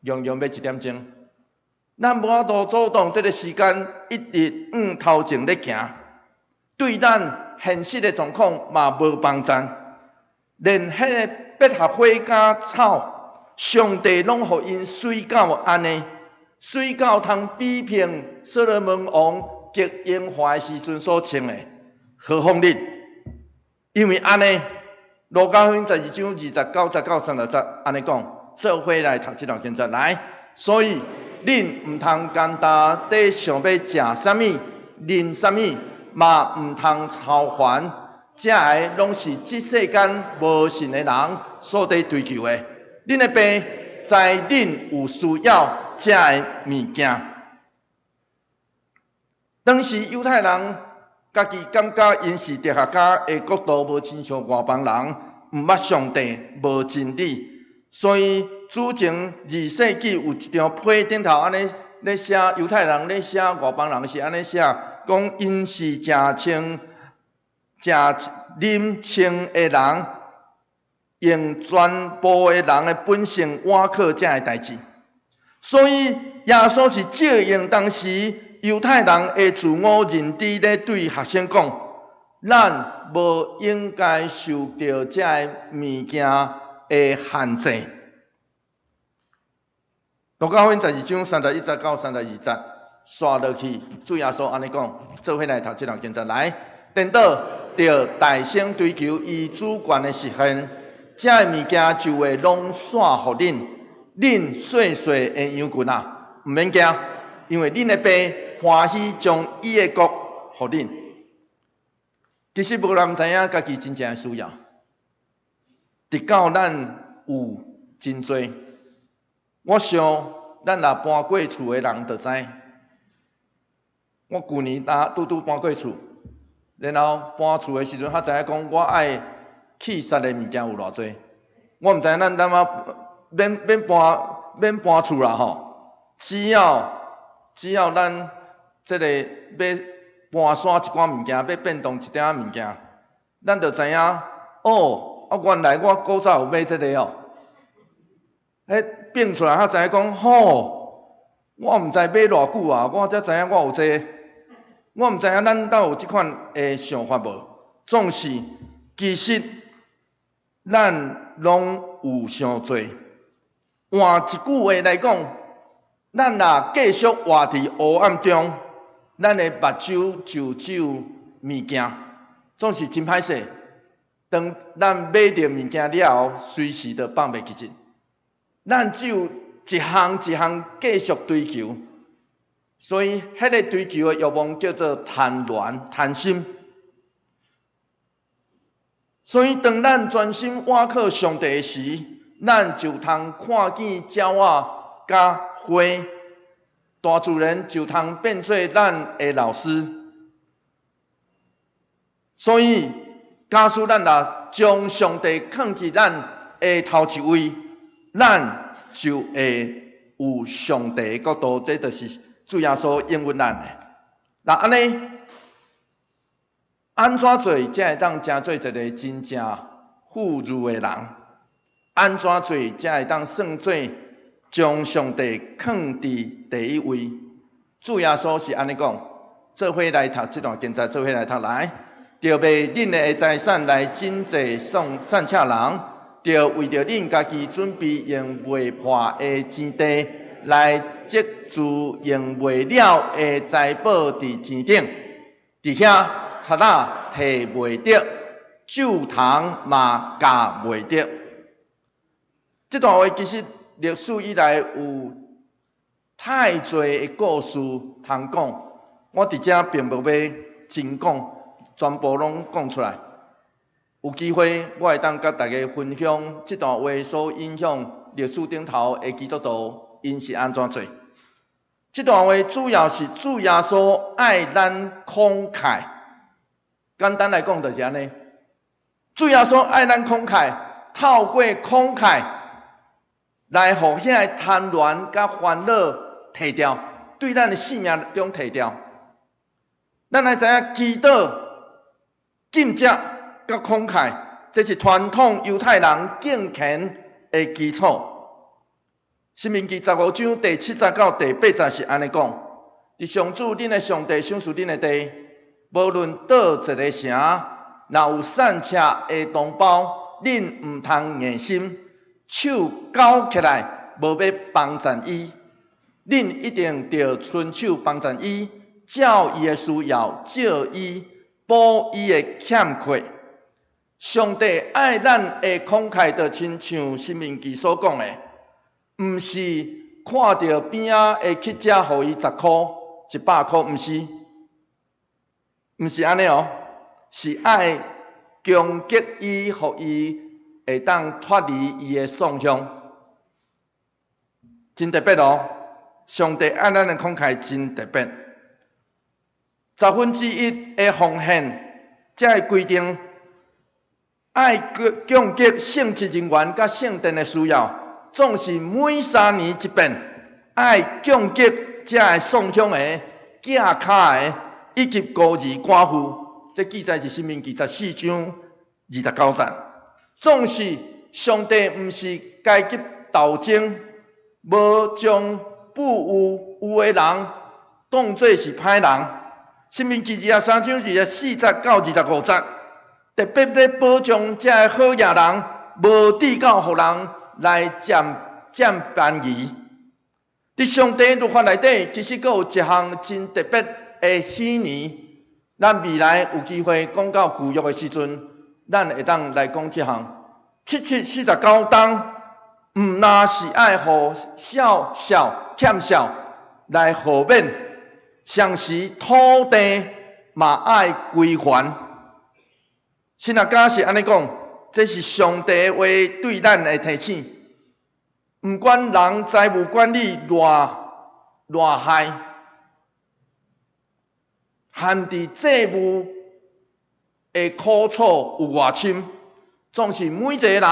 S1: 樣欲一點鐘，咱無法度阻擋這个時間一直向頭前咧行，對咱現實的狀況嘛無幫贊。連彼个百合花佮草，上帝攏予𪜶媠到按呢，媠到通比拼所羅門王極榮華的時陣所穿的，何況恁？因為按呢，路加福音12章29節到30節按呢講，做伙來讀這段經節來。所以恁毋通干焦咧想欲食啥物、啉啥物，嘛毋通操煩。這个攏是這世間無信的人所佇追求的。恁的爸知恁有需要這个物件。當時猶太人家己感覺𪜶是哲學家的國度，無親像外邦人，毋捌上帝，無真理。所以主前二世紀有一張批頂頭按呢咧寫猶太人咧寫外邦人是按呢寫，講𪜶是食穿食啉穿的人，用全部的人的本性倚靠這个代誌。所以耶穌是借用當時猶太人的自我認知咧對學生講：咱無應該受著這个物件的限制。路加福音12章31節到32節，煞落去，主耶穌按呢講，做伙來讀這段經節來，顛倒著大聲追求伊主權的實現，這个物件就會攏散予恁。恁細細的羊群啊，毋免驚，因為恁的爸歡喜將伊的國予恁。其實無人知影家己真正的需要，直到咱有真濟。我想，咱若搬過厝的人就知。我舊年拄拄搬過厝，然後搬厝的時陣，才知影講我愛棄殺的物件有偌濟。我毋知影咱踮仔免搬厝啦吼，只要咱這个欲搬徙一寡物件，欲變動一點仔物件，咱就知影哦，啊原來我古早有買這个哦。彼變出來，才知影講吼，我毋知買偌久啊，我才知影我有這个。我毋知影咱兜有這款的想法無？總是其實咱攏有傷濟。換一句話來講，咱若繼續活佇黑暗中，咱的目睭就只有物件，總是真歹勢。當咱買著物件了後，隨時就放袂記得。咱只有一項一項繼續追求，所以彼个追求的欲望叫做貪戀、貪心。所以當咱專心倚靠上帝時，咱就通看見鳥仔佮花，大自然就通變做咱的老師。所以，假使咱若將上帝放佇咱的頭一位，咱就會有上帝的國度，這就是主耶穌應允咱的。那按呢，按怎做才會當成做一个真正富裕的人？按怎做才會當算做將上帝放佇第一位？主耶穌是按呢講：做伙來讀這段經節，做伙來讀來。著賣恁的財產來賑濟散赤人，著為著恁家己準備用袂破的錢袋來積聚用袂了的財寶佇天頂，佇遐賊仔提袂著，蛀蟲嘛咬袂著。這段話其實歷史以來有太濟的故事通講，我佇遮並無欲真講，全部攏講出來。有機會我會當佮大家分享這段話所影響歷史頂頭的基督徒，𪜶是按怎做？這段話主要是主耶穌愛咱慷慨。簡單來講就是按呢。主耶穌愛咱慷慨，透過慷慨來予遐个貪戀佮煩惱提掉，對咱的生命中提掉。咱來知影祈禱、禁食佮慷慨，這是傳統猶太人敬虔的基礎。申命記15章第7節到第8節是按呢講：佇上主恁的上帝賞賜恁的地，無論佗一个城，若有散赤的同胞，恁毋通硬心，手絞起來，無欲幫贊伊。恁一定著伸手幫贊伊，照伊的需要借伊，補伊的欠缺。上帝愛咱的慷慨，就親像申命記所講的，毋是看著邊仔會乞食，予伊10箍、100箍，毋是，毋是按呢哦，是愛供給伊，予伊會當脫離伊的喪鄉，真特別哦！上帝愛咱的慷慨真特別，1/10的奉獻，這个規定愛供給聖職人員佮聖殿的需要。總是每3年一遍，愛供給這个喪鄉的、寄跤的以及孤兒寡婦。這記載是申命記14章29節。總是上帝毋是階級鬥爭，無將富有有的人當做是歹人。申命記23章24節到25節，特別咧保障這个好額人，無至到予人來佔佔便宜。佇上帝律法內底，其實閣有一項真特別的禧年。咱未來有機會講到舊約的時陣，咱會當來講這項七七四十九冬，毋但是愛予少少欠少來豁免，同時土地嘛愛歸還。神學家是按呢講，這是上帝的話對咱的提醒。毋管人財務管理偌偌害，陷佇債務的苦楚有偌深，總是每一个人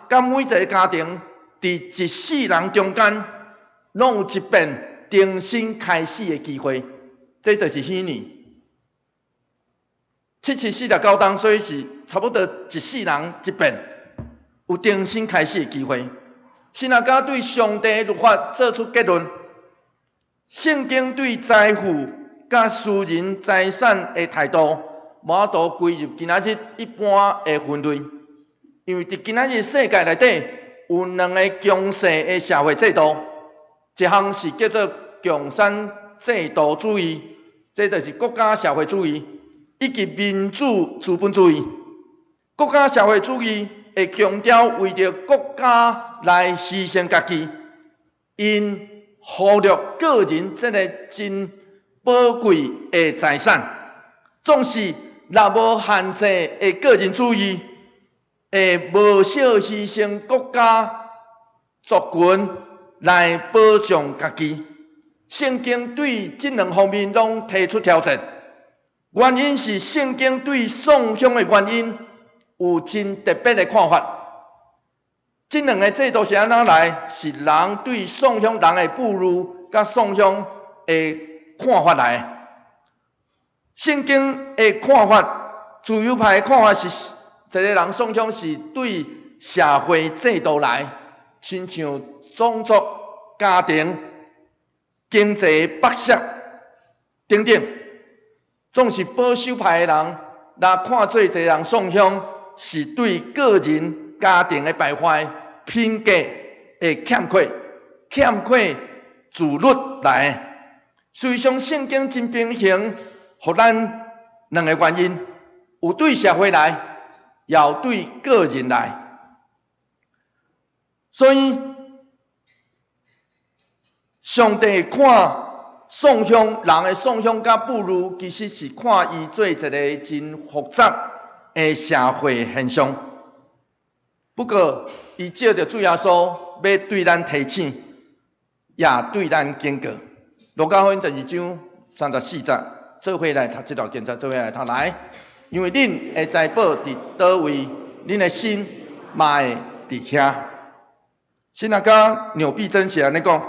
S1: 佮每一个家庭，佇一世人中間，攏有一遍重新開始的機會。這就是禧年。七七四十九冬，所以是差不多一世人一遍有重新開始的機會。神學家對上帝律法做出結論：聖經對財富佮私人財產的態度，無法度歸入今仔日一般的分類。因為佇今仔日世界內底，有兩个強勢的社會制度，一項是叫做共產制度主義，這就是國家社會主義，以及民主資本主義。國家社會主義會強調為著國家來犧牲家己，𪜶忽略個人這个真寶貴的財產。總是若無限制的個人主義，會無惜犧牲國家族群來保障家己。聖經對這兩方面攏提出挑戰。原因是聖經對喪鄉的原因有真特別的看法。這兩个制度是按怎來？是人對喪鄉人的顧慮佮喪鄉的看法來的。聖經的看法，自由派的看法是，一个人喪鄉是對社會制度來，親像種族、家庭、經濟剝削等等。总是保守派的人，若看做一个人送香，是对个人家庭的败坏、品格的欠缺、欠缺自律来的。事实上，圣经真平衡，予咱两个原因，有对社会来，也有对个人来。所以，上帝看送香人的送香佮妇女，其实是看伊做一个真复杂的社会现象。不过，伊借著主耶稣欲对咱提醒，也对咱警告。路加福音12章34节，做伙来读这段经节，做伙来读来。因为恁的财宝伫佗位，恁的心嘛会伫遐。神学家牛必贞是按呢讲，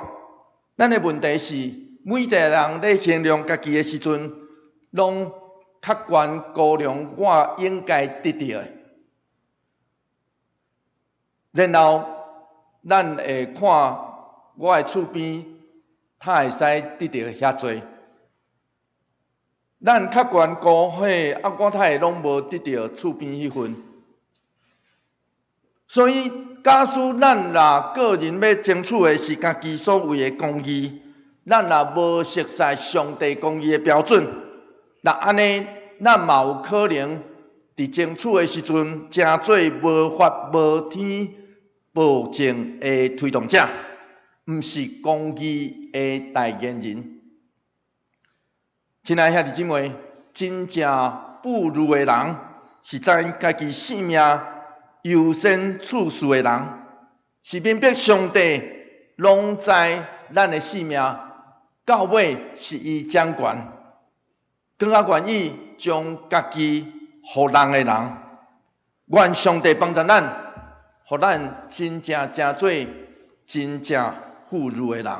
S1: 咱的问题是，每一个人咧衡量家己的时阵，拢较悬估量我应该得著的。然后，咱会看我的厝边，他会使得著遐济。咱较悬估嘿，啊，我太会拢无得著厝边彼份。所以，假使咱若个人欲争取的是家己所谓的公义，咱若无熟悉上帝公义的标准，若按呢，咱嘛有可能伫争取的时阵，成做无法无天暴政的推动者，毋是公义的代言人。亲爱兄弟姊妹，真正富裕的人，是知家己性命优先次序的人，是明白上帝拢知咱的性命到尾是伊掌权，更较愿意将家己予人的人。愿上帝帮助咱，予咱真正成做真正富裕的人。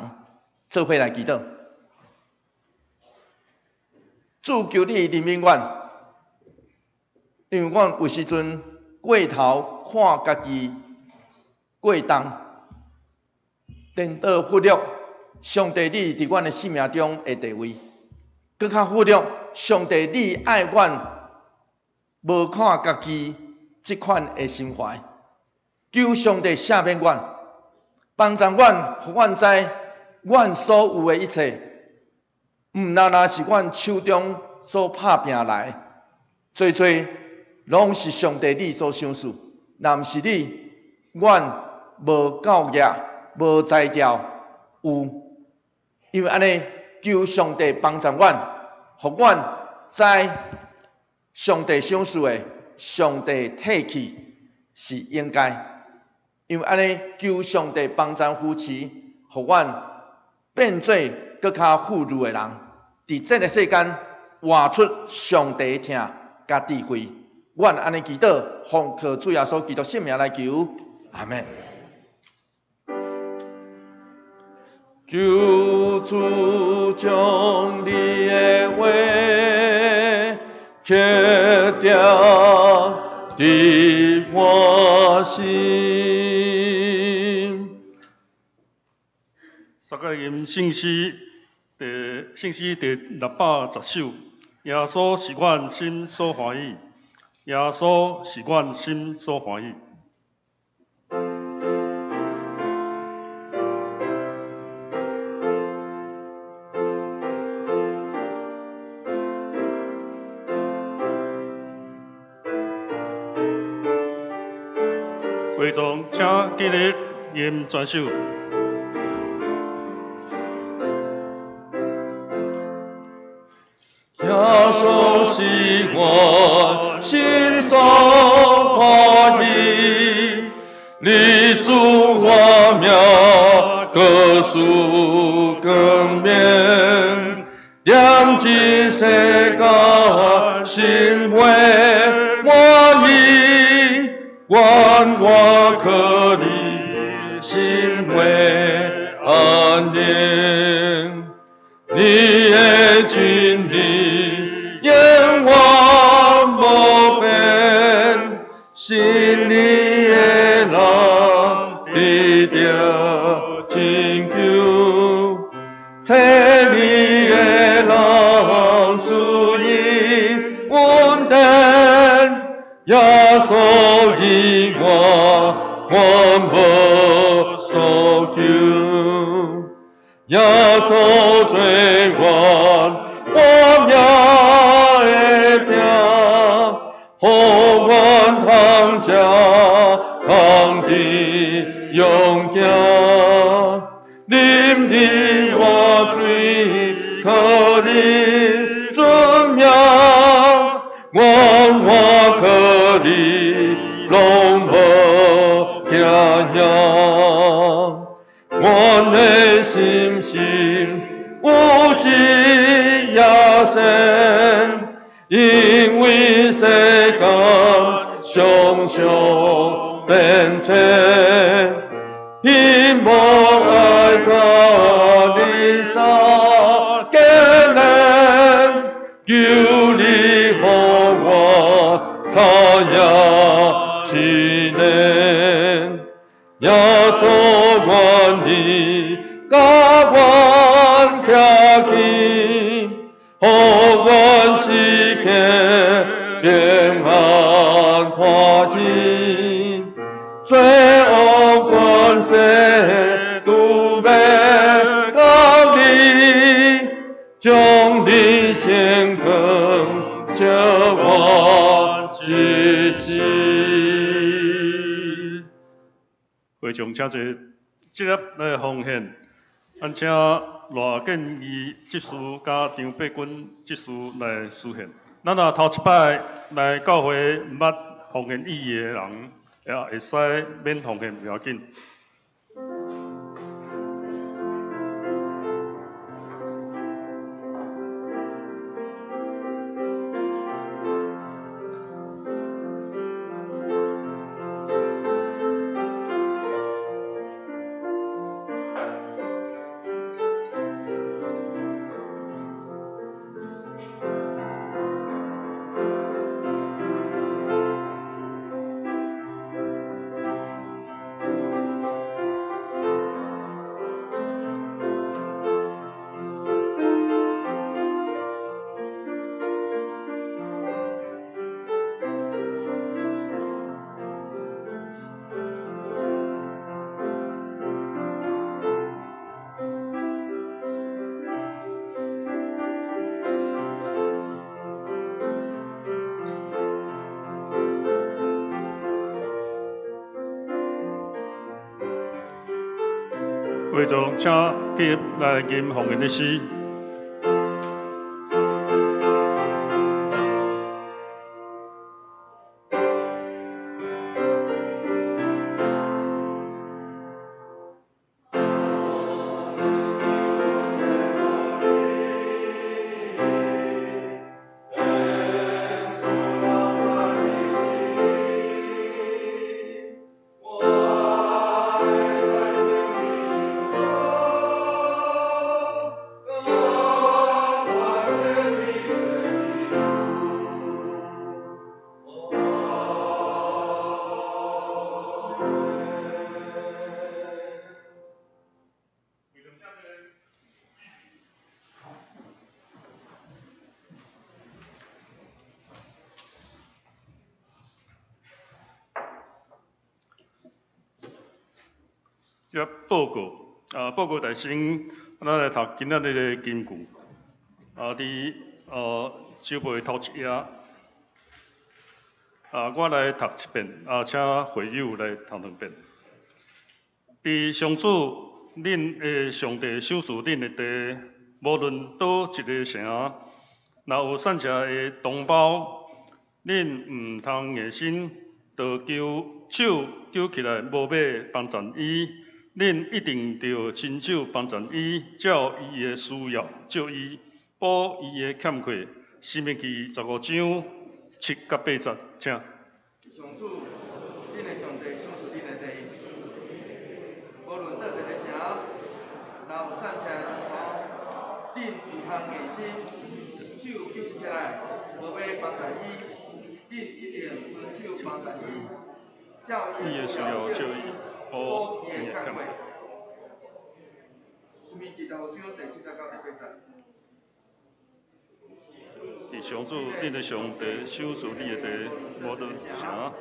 S1: 做伙来祈祷，主求你怜悯阮，因为阮有时阵过头看家己过重，颠倒忽略上帝你伫阮的生命中的地位，阁较忽略上帝你爱阮，无看家己这款的心怀。求上帝赦免阮，帮助阮，予阮知阮所有的一切，毋但若是阮手中所拍拼来，济济拢是上帝你所赏赐。若毋是你，阮无够额，无才调有。因为按呢，求上帝帮助阮，予阮知上帝赏赐的，上帝提去是应该。因为按呢，求上帝帮助扶持，予阮变做阁较富裕的人，伫这个世间活出上帝疼佮智慧。阮按呢祈祷，奉靠主耶稣基督圣名来求，阿们。求主将你的话刻定伫我心。
S2: 撒该吟圣诗第610首，耶稣是阮心所欢喜，耶稣是阮心所欢喜。会众请起立吟全首。
S1: 耶稣是我心所欢喜，你赐我命，阁赐冠冕，念这世间心会满意，愿我靠你心会安宁，你的真理永远无变，信你的人得著拯救，找你的人赐伊
S3: 耶穌以外，我無所求。耶穌做阮活命的餅，予阮通食通甜勇行。啉你活水，可認尊名，阮活可你攏無驚嚇。阮的心心有時也善，因為世間常常變遷，希望愛佮你相結連，求你予我較贏一年。耶穌願意佮阮徛起，予阮時刻平安歡喜。罪惡權勢拄欲到你，將你聖光照我一生。
S2: 會眾請坐，這粒來奉獻，咱請賴建義執事佮張伯君執事來司獻。咱若頭一擺來教會毋捌奉獻意義的人，也會使免奉獻，無要緊。會眾請繼續來吟奉獻的詩。這報告啊，報告大先，咱來讀今仔日的金句。啊，佇週報的頭一頁，啊，我來讀一遍，啊，請會友來讀兩遍。佇上主恁的上帝賞賜恁的地，無論佗一个城，若有散赤的同胞，恁毋通硬心，就求手舉起來，無欲幫贊伊。恁一定著親手幫贊伊，照伊的需要照伊，補伊的欠缺。申命記15章7到8節，請。
S1: 上主，恁的上帝賞賜恁的地，無論佗一个城，若有散赤的同胞，恁毋通硬心，手舉起來，無欲幫贊伊。恁一定親手幫贊伊，照伊的需要照伊，補伊的欠缺。申命記15章第7節到第8節。
S2: 伫伫上主恁的上帝賞賜你的地，无论城，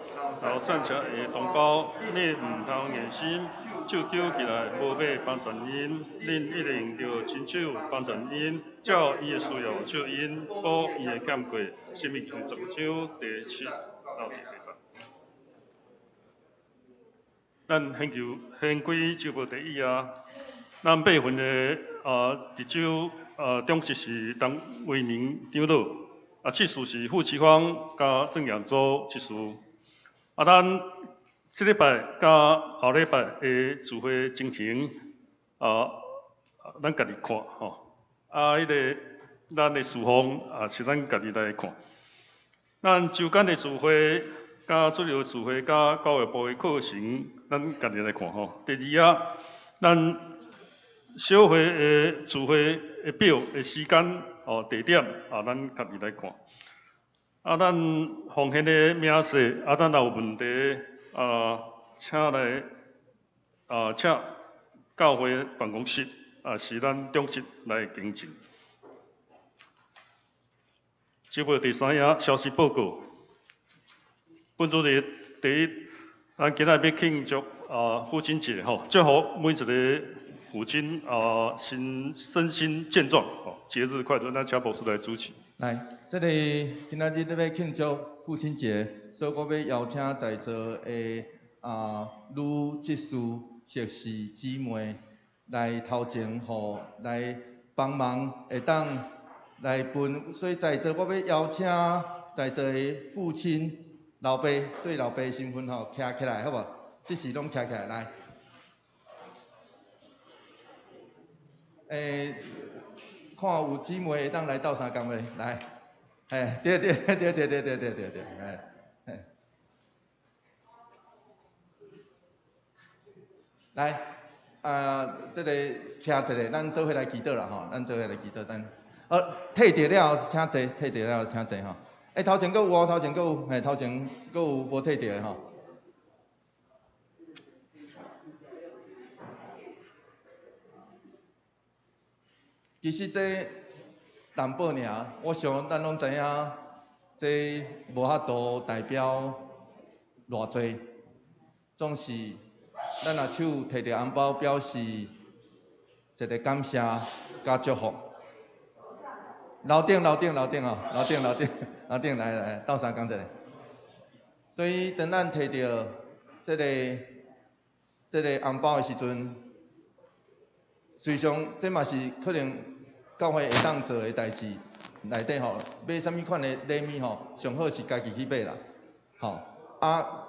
S2: 流散赤的同胞，你毋通硬心，手搝起來，無欲幫贊𪜶，恁一定著親手幫贊𪜶，照伊的需要笑𪜶，補伊的欠過。申命記15章第7到第8節。咱現就掀開週報第一頁，咱八份的值周長執是陳維明長老，執事是傅啟芳佮鄭養洲執事。咱這禮拜佮後禮拜的聚會情形，咱家己看吼。彼个咱的侍奉也是咱家己來看。咱週間的聚會、佮主日聚會、佮教育部的課程，咱家己來看吼。第二頁，咱小會的聚會的表的時間、地點，咱家己來看。咱奉獻的明細，咱若有問題，請來，請教會辦公室，是咱長執來更正。週報第三頁消息報告。本主日第一，咱今仔日欲慶祝父親節吼，祝福每一个父親身心健壯，節日快樂。咱請牧師來主持。
S1: 來，這个今仔日咧欲慶祝父親節，所以我欲邀請在座的女執事或是姊妹來頭前吼來幫忙，會當來分。所以在座我欲邀請在座的父親、老爸，做老爸的身份吼，徛起來好無？這時攏徛起來來。看有姊妹會當來鬥相共袂？來，對對對對對對對對對，嘿，來，這个徛一下，咱做伙來祈禱啦吼，咱做伙來祈禱，咱，退著了後請坐，退著了後請坐吼。頭前閣有哦，頭前閣有，嘿，頭前閣有無退著的吼。其實這淡薄爾，我想咱攏知影，這無法度代表偌濟，總是咱若手提著紅包，表示一个感謝佮祝福。樓頂樓頂樓頂哦，樓頂樓頂樓頂來來鬥相共一下。所以當咱提著這个紅包的時陣，隨常這嘛是可能教會會當做的代誌內底吼，買啥物款的禮物吼，上好是家己去買啦，吼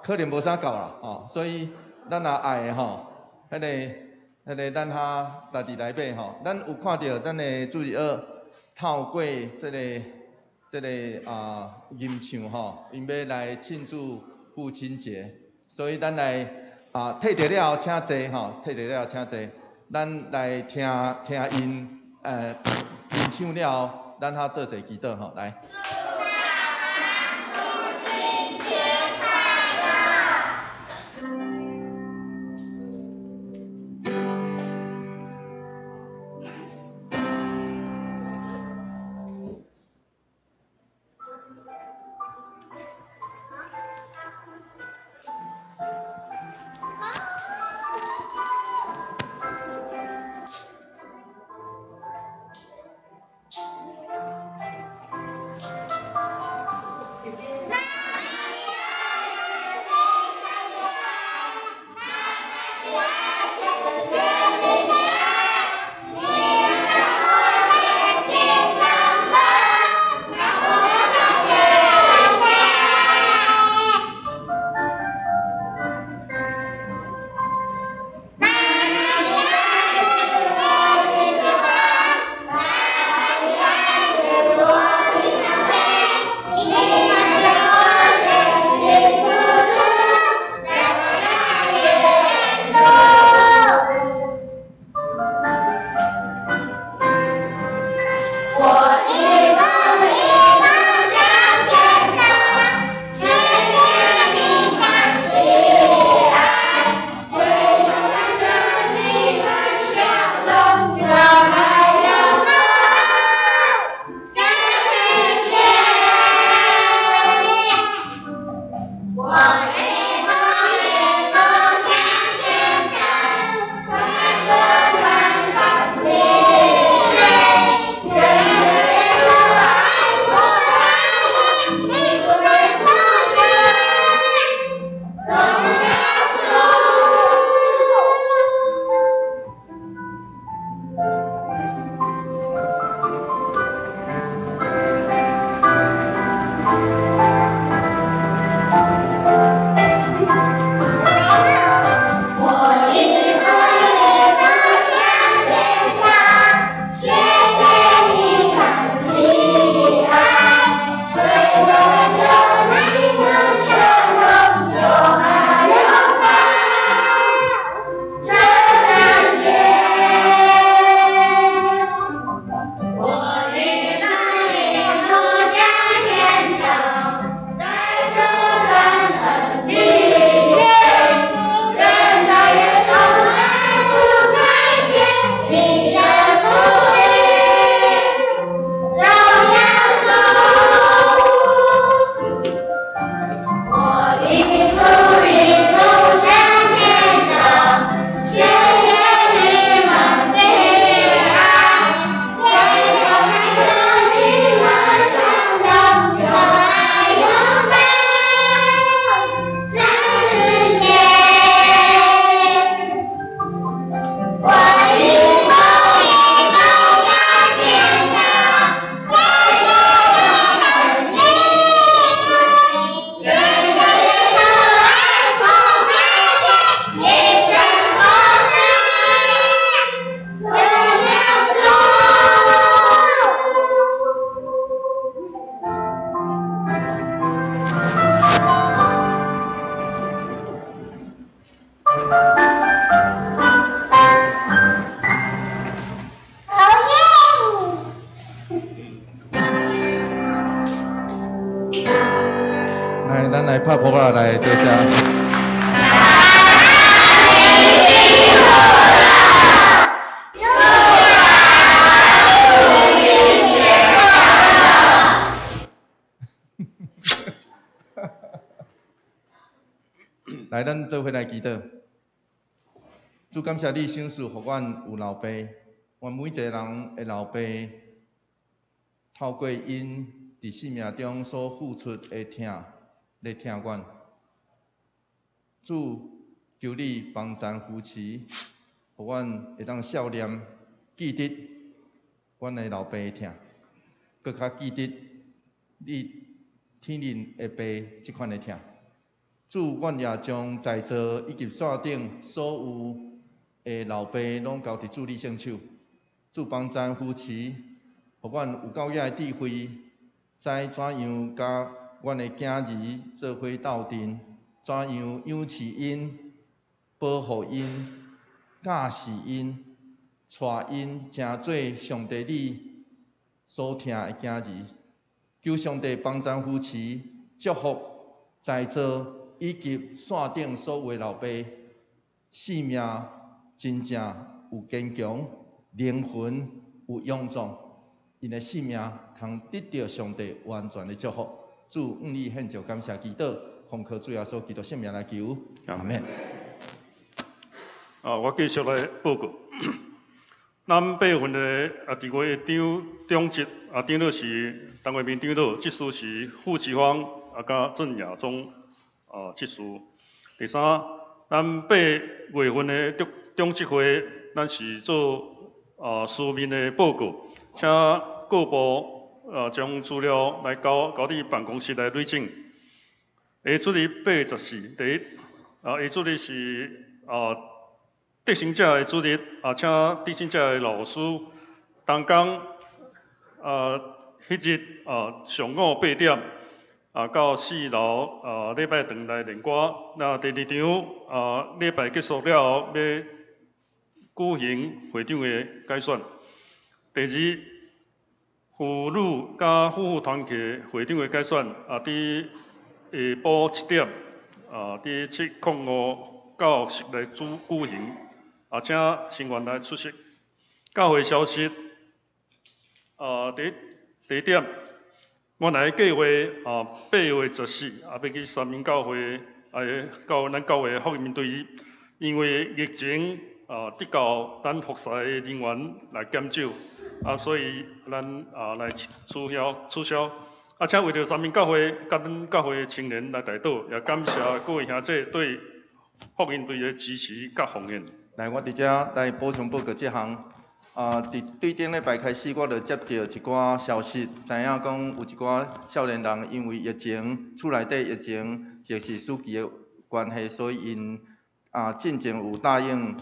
S1: 可能無啥夠啦，吼，所以咱若愛的吼，彼个咱較家己來買吼。咱有看著咱的主日學透過這个吟唱吼，𪜶欲來慶祝父親節，所以咱來退著了後請坐吼，退著了後請坐。咱來聽聽𪜶吟唱了後，咱較做一个祈禱吼，來。
S4: 祝爸爸父親節快樂！
S1: 來拍噗仔來，多謝。來，咱做伙來祈禱。主，感謝你賞賜予阮有老爸，阮每一个人的老爸，透過𪜶佇生命中所付出的疼，咧疼阮。主，求你幫贊扶持，予阮會當少年記得阮的老爸的疼，閣較記得你天靈的爸這款的疼。主，阮也將在座以及線頂所有的老爸攏交佇主你聖手。主幫贊扶持，予阮有夠額的智慧，知怎樣佮阮的囝兒做伙鬥陣，怎樣養飼𪜶、保護𪜶、教示𪜶、帶𪜶成做上帝你所疼的囝兒。求上帝幫贊扶持，祝福在座以及線頂所有的老爸，生命真正有堅強，靈魂有勇壯，𪜶的生命通得著上帝完全的祝福。主，向你獻上感謝祈禱，奉靠主耶穌基督聖名來求，阿們。
S2: 啊，我繼續來報告。咱八月份的啊，佇會長長執啊，長老是陳慧明長老，執事是傅志芳啊，佮鄭亞忠啊，執事。第三，咱八月份的長長執會，咱是做啊書面的報告，請各部啊將資料來交交佇辦公室來累整。下主日8月14，第一啊，下主日是啊得勝者的主日啊，請得勝者的老師同工啊，彼日啊上午八點啊到四樓啊禮拜堂來練歌。那第二場啊禮拜結束了後，欲舉行會長的改選。第二，婦女佮夫婦團契會長的改選啊，佇下晡7點啊，佇705教室來主舉行啊，請成員來出席。教會消息啊，第第一點，原來計劃啊，8月14啊，欲去三民教會啊，到咱教會福音隊，因為疫情啊，得到咱服侍的人員來減少，啊，所以咱啊來取消取消。啊，請為著三民教會佮咱教會的青年來代禱，也感謝各位兄弟對福音隊的支持佮奉獻。
S1: 來，我佇遮來補充報告這項。啊，佇對頂禮拜開始，我就接著一寡消息，知影講有一寡少年人因為疫情，厝內底疫情或是暑期的關係，所以𪜶啊進前有答應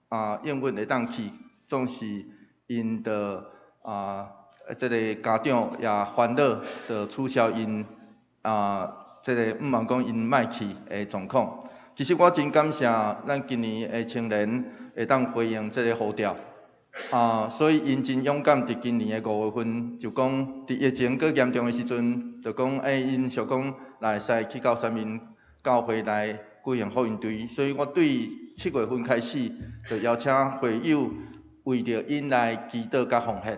S1: 啊應允會當去，總是𪜶著啊這个家長也煩惱，就取消𪜶啊這个毋望講𪜶莫去的狀況。其實我真感謝咱今年的青年會當回應這个呼召。啊，所以𪜶真勇敢，佇今年的五月份就講，佇疫情閣嚴重的時陣，就講欸，𪜶想講若會使去到三民教會來舉行福音隊，所以我對7月份開始就邀請會友為著𪜶來祈禱佮奉獻。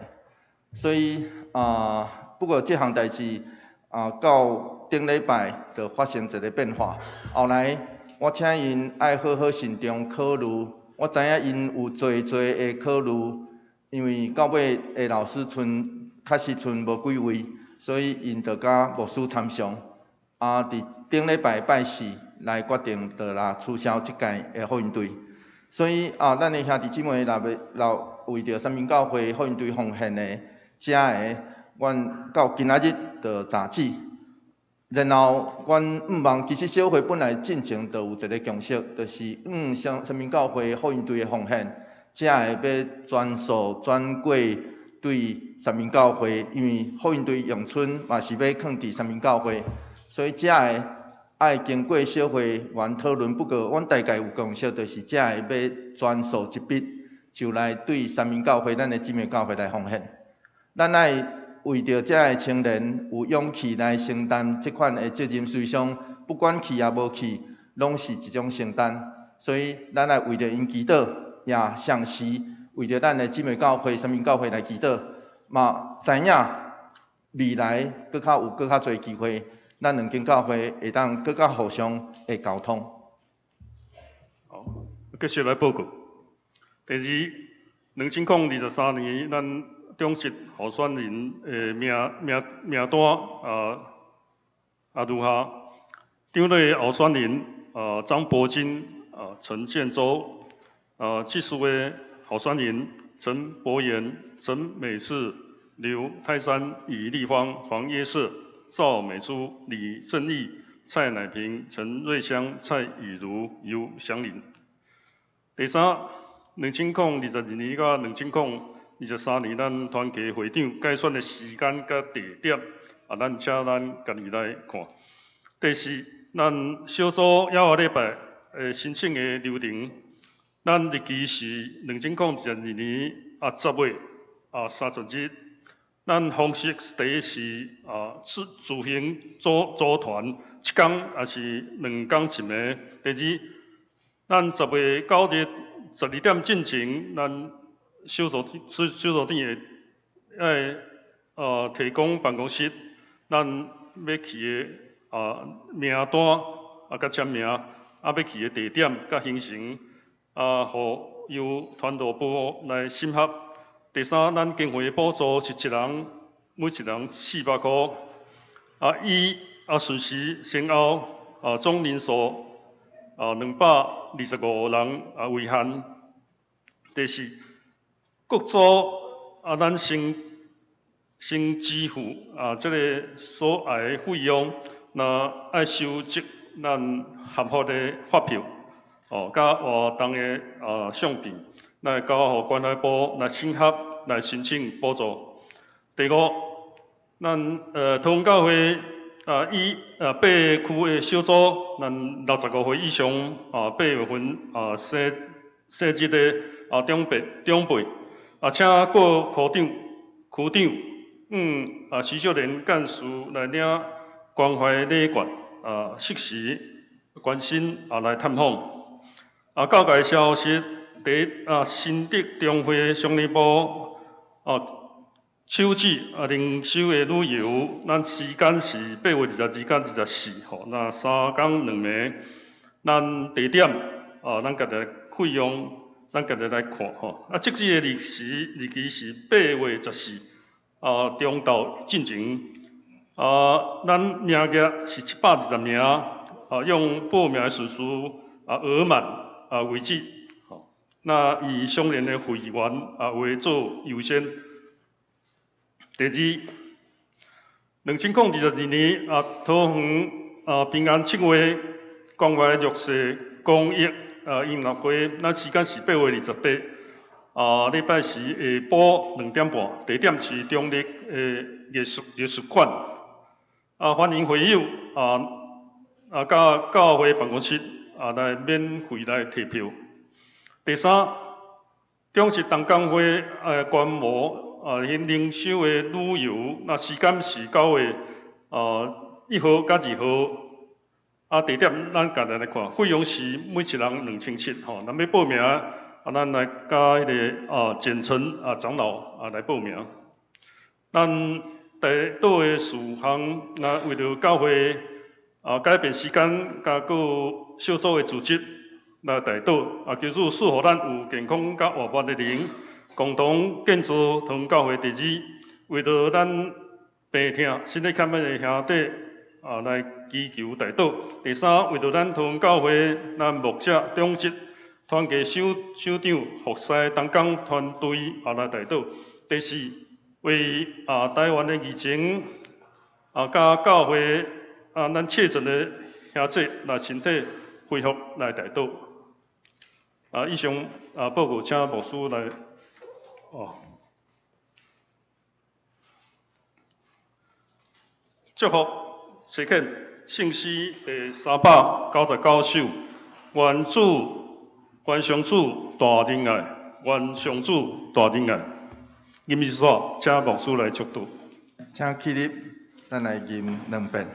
S1: 所以啊，不過這項代誌啊，到頂禮拜就發生一個變化。後來我請𪜶愛好好慎重考慮。我知影𪜶有濟濟的考慮，因為到尾的老師賰確實賰無幾位，所以𪜶就佮牧師參詳。啊，佇頂禮拜拜四來決定，就來取消這屆的福音隊。所以啊，咱的兄弟姊妹若欲若為著三民教會福音隊奉獻的，遮的，阮到今仔日就截止。然後，阮毋望其實小會本來進前就有一個共識，就是向三民教會福音隊的奉獻，才會欲全數轉過對三民教會，因為福音隊詠春嘛是欲囥佇三民教會，所以才會愛經過小會員討論。不過，阮大概有共識，就是才會欲全數一筆就來對三民教會，咱的姊妹教會來奉獻。咱愛為著遮个青年有勇氣來承擔這款的責任，事實上不管去抑無去，攏是一種承擔。所以咱來為著𪜶祈禱，也同時為著咱的姊妹教會、三民教會來祈禱，嘛知影未來閣較有閣較濟機會，咱兩間教會會當閣較互相的溝通。
S2: 好，繼續來報告。第二，2023年，咱長執候選人的名單如下：長老候選人張伯金陳建州執事的候選人陳伯言、陳美智、劉泰山、李立芳、黃耶瑟、趙美珠、李正義、蔡乃平、陳瑞香、蔡以如、尤祥林。第三，2022年到2023年，咱團契會長改選的時間佮地點，咱請咱家己來看。第四，咱小組猶仔禮拜的申請的流程，咱日期是2022年10月30日。咱方式第一是自行組團，一工抑是兩工一暝。第二，咱10月9日12點進前，咱小組長會愛提供辦公室，咱欲去的名單佮簽名，欲去的地點佮行程，予由團體部來審核。第三，咱經費的補助是一人每一人400箍。以順時先後總人數225人為限。第四，各組咱先支付這个所愛的費用，若愛收集咱合法的發票，佮活動的相片，來交予關懷部來審核，來申請補助。第五，咱桃園教會以八个區的小組，咱65歲以上8月份生日的長輩，請各區長徐秀蓮幹事來領關懷禮券，適時關心來探訪。教界消息，第一新竹中會商業部秋季靈修的旅遊，咱時間是8月22到24號，那3工2暝。咱地點咱家己費用，咱家己來看吼。截止的日期是8月14，中晝進前。咱名額是720名，用報名的順序額滿為止。吼，那以相連的會員為做優先。第二，2022年桃園平安七月關懷弱勢公益音樂會，咱時間是8月28，禮拜四下晡2點半，地點是中壢的藝術館。歡迎會友佮教會辦公室來免費來提票。第三，長執同工會觀摩靈修的旅遊，那時間是9月1號佮2號。地點咱家己來看，費用是每一人2700吼。咱欲報名，咱來佮彼个簡陳長老來報名。咱代禱的事項，那為著教會改變時間，佮各小組的組織來代禱，求主賜予咱有健康佮活潑的靈，共同建造桃園教會。第二，為著咱病痛、身體欠的兄弟來祈求代禱。第三，為著咱桃園教會，咱牧者、長執、團契首長、服侍同工團隊來代禱。第四，為台灣的疫情佮教會咱確診的兄弟來身體恢復來代禱。以上報告，請牧師來。哦，祝福詩篇聖詩第399首，願主願上主大仁愛，願上主大仁愛。音樂結束，請牧師來祝禱。
S1: 請起立，咱來吟兩遍。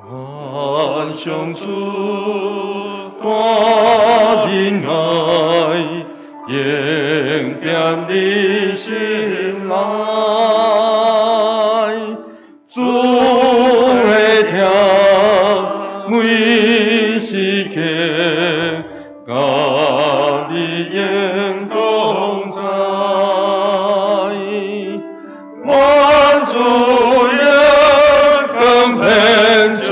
S3: 願上主大仁愛，永踮你心內，主的疼每時刻，佮你永同在。願主榮光遍照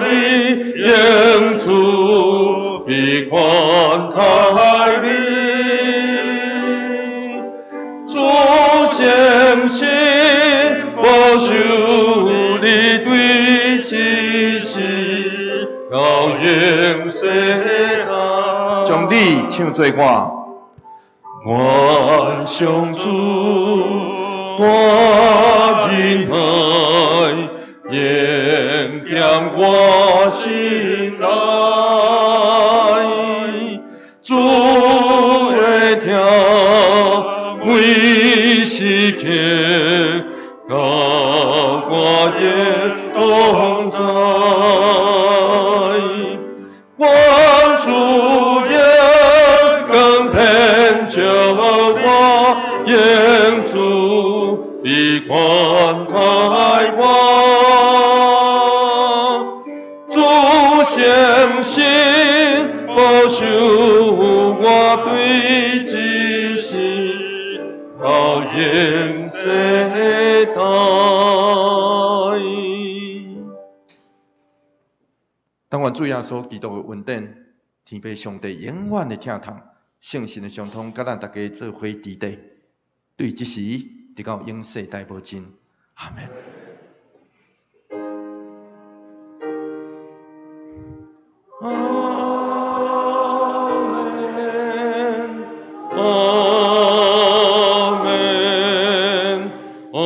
S3: 你，永慈悲寬待你。主誠實保守你對這世到永世代。
S1: 將你唱做我。
S3: 願上主大仁愛，永踮我心內，主的疼每時刻，佮我永同在。願主榮光遍照我，永慈悲寬待我。主誠實保守我對這世到永世代。
S1: 但願主耶穌基督的恩典，天父上帝永遠的疼痛，聖神的相通，佮咱大家做伙佇底，對這時直到永世代無盡。阿們。
S3: 阿們，阿們，阿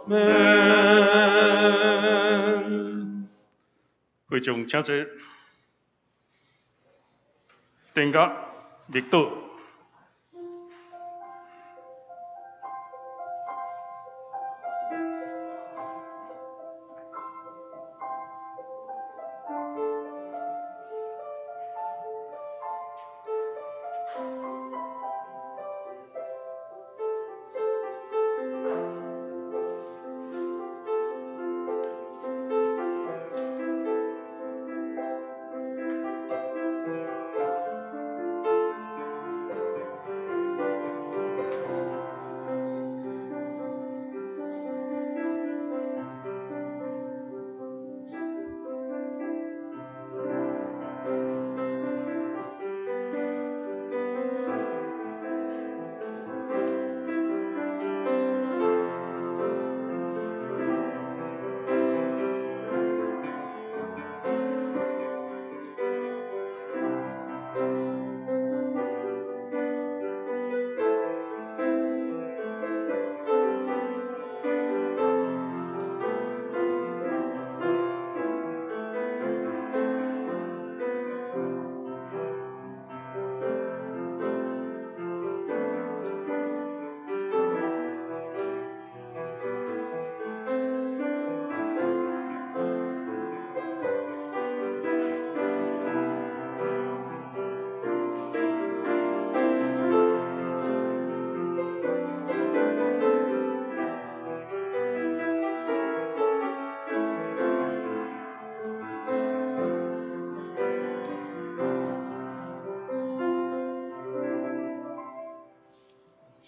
S3: 們。
S2: 會眾請坐，殿閣默禱。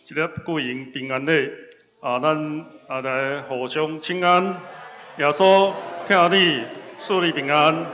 S2: 這粒舉行平安禮，咱來互相請安。耶穌疼你，賜你平安。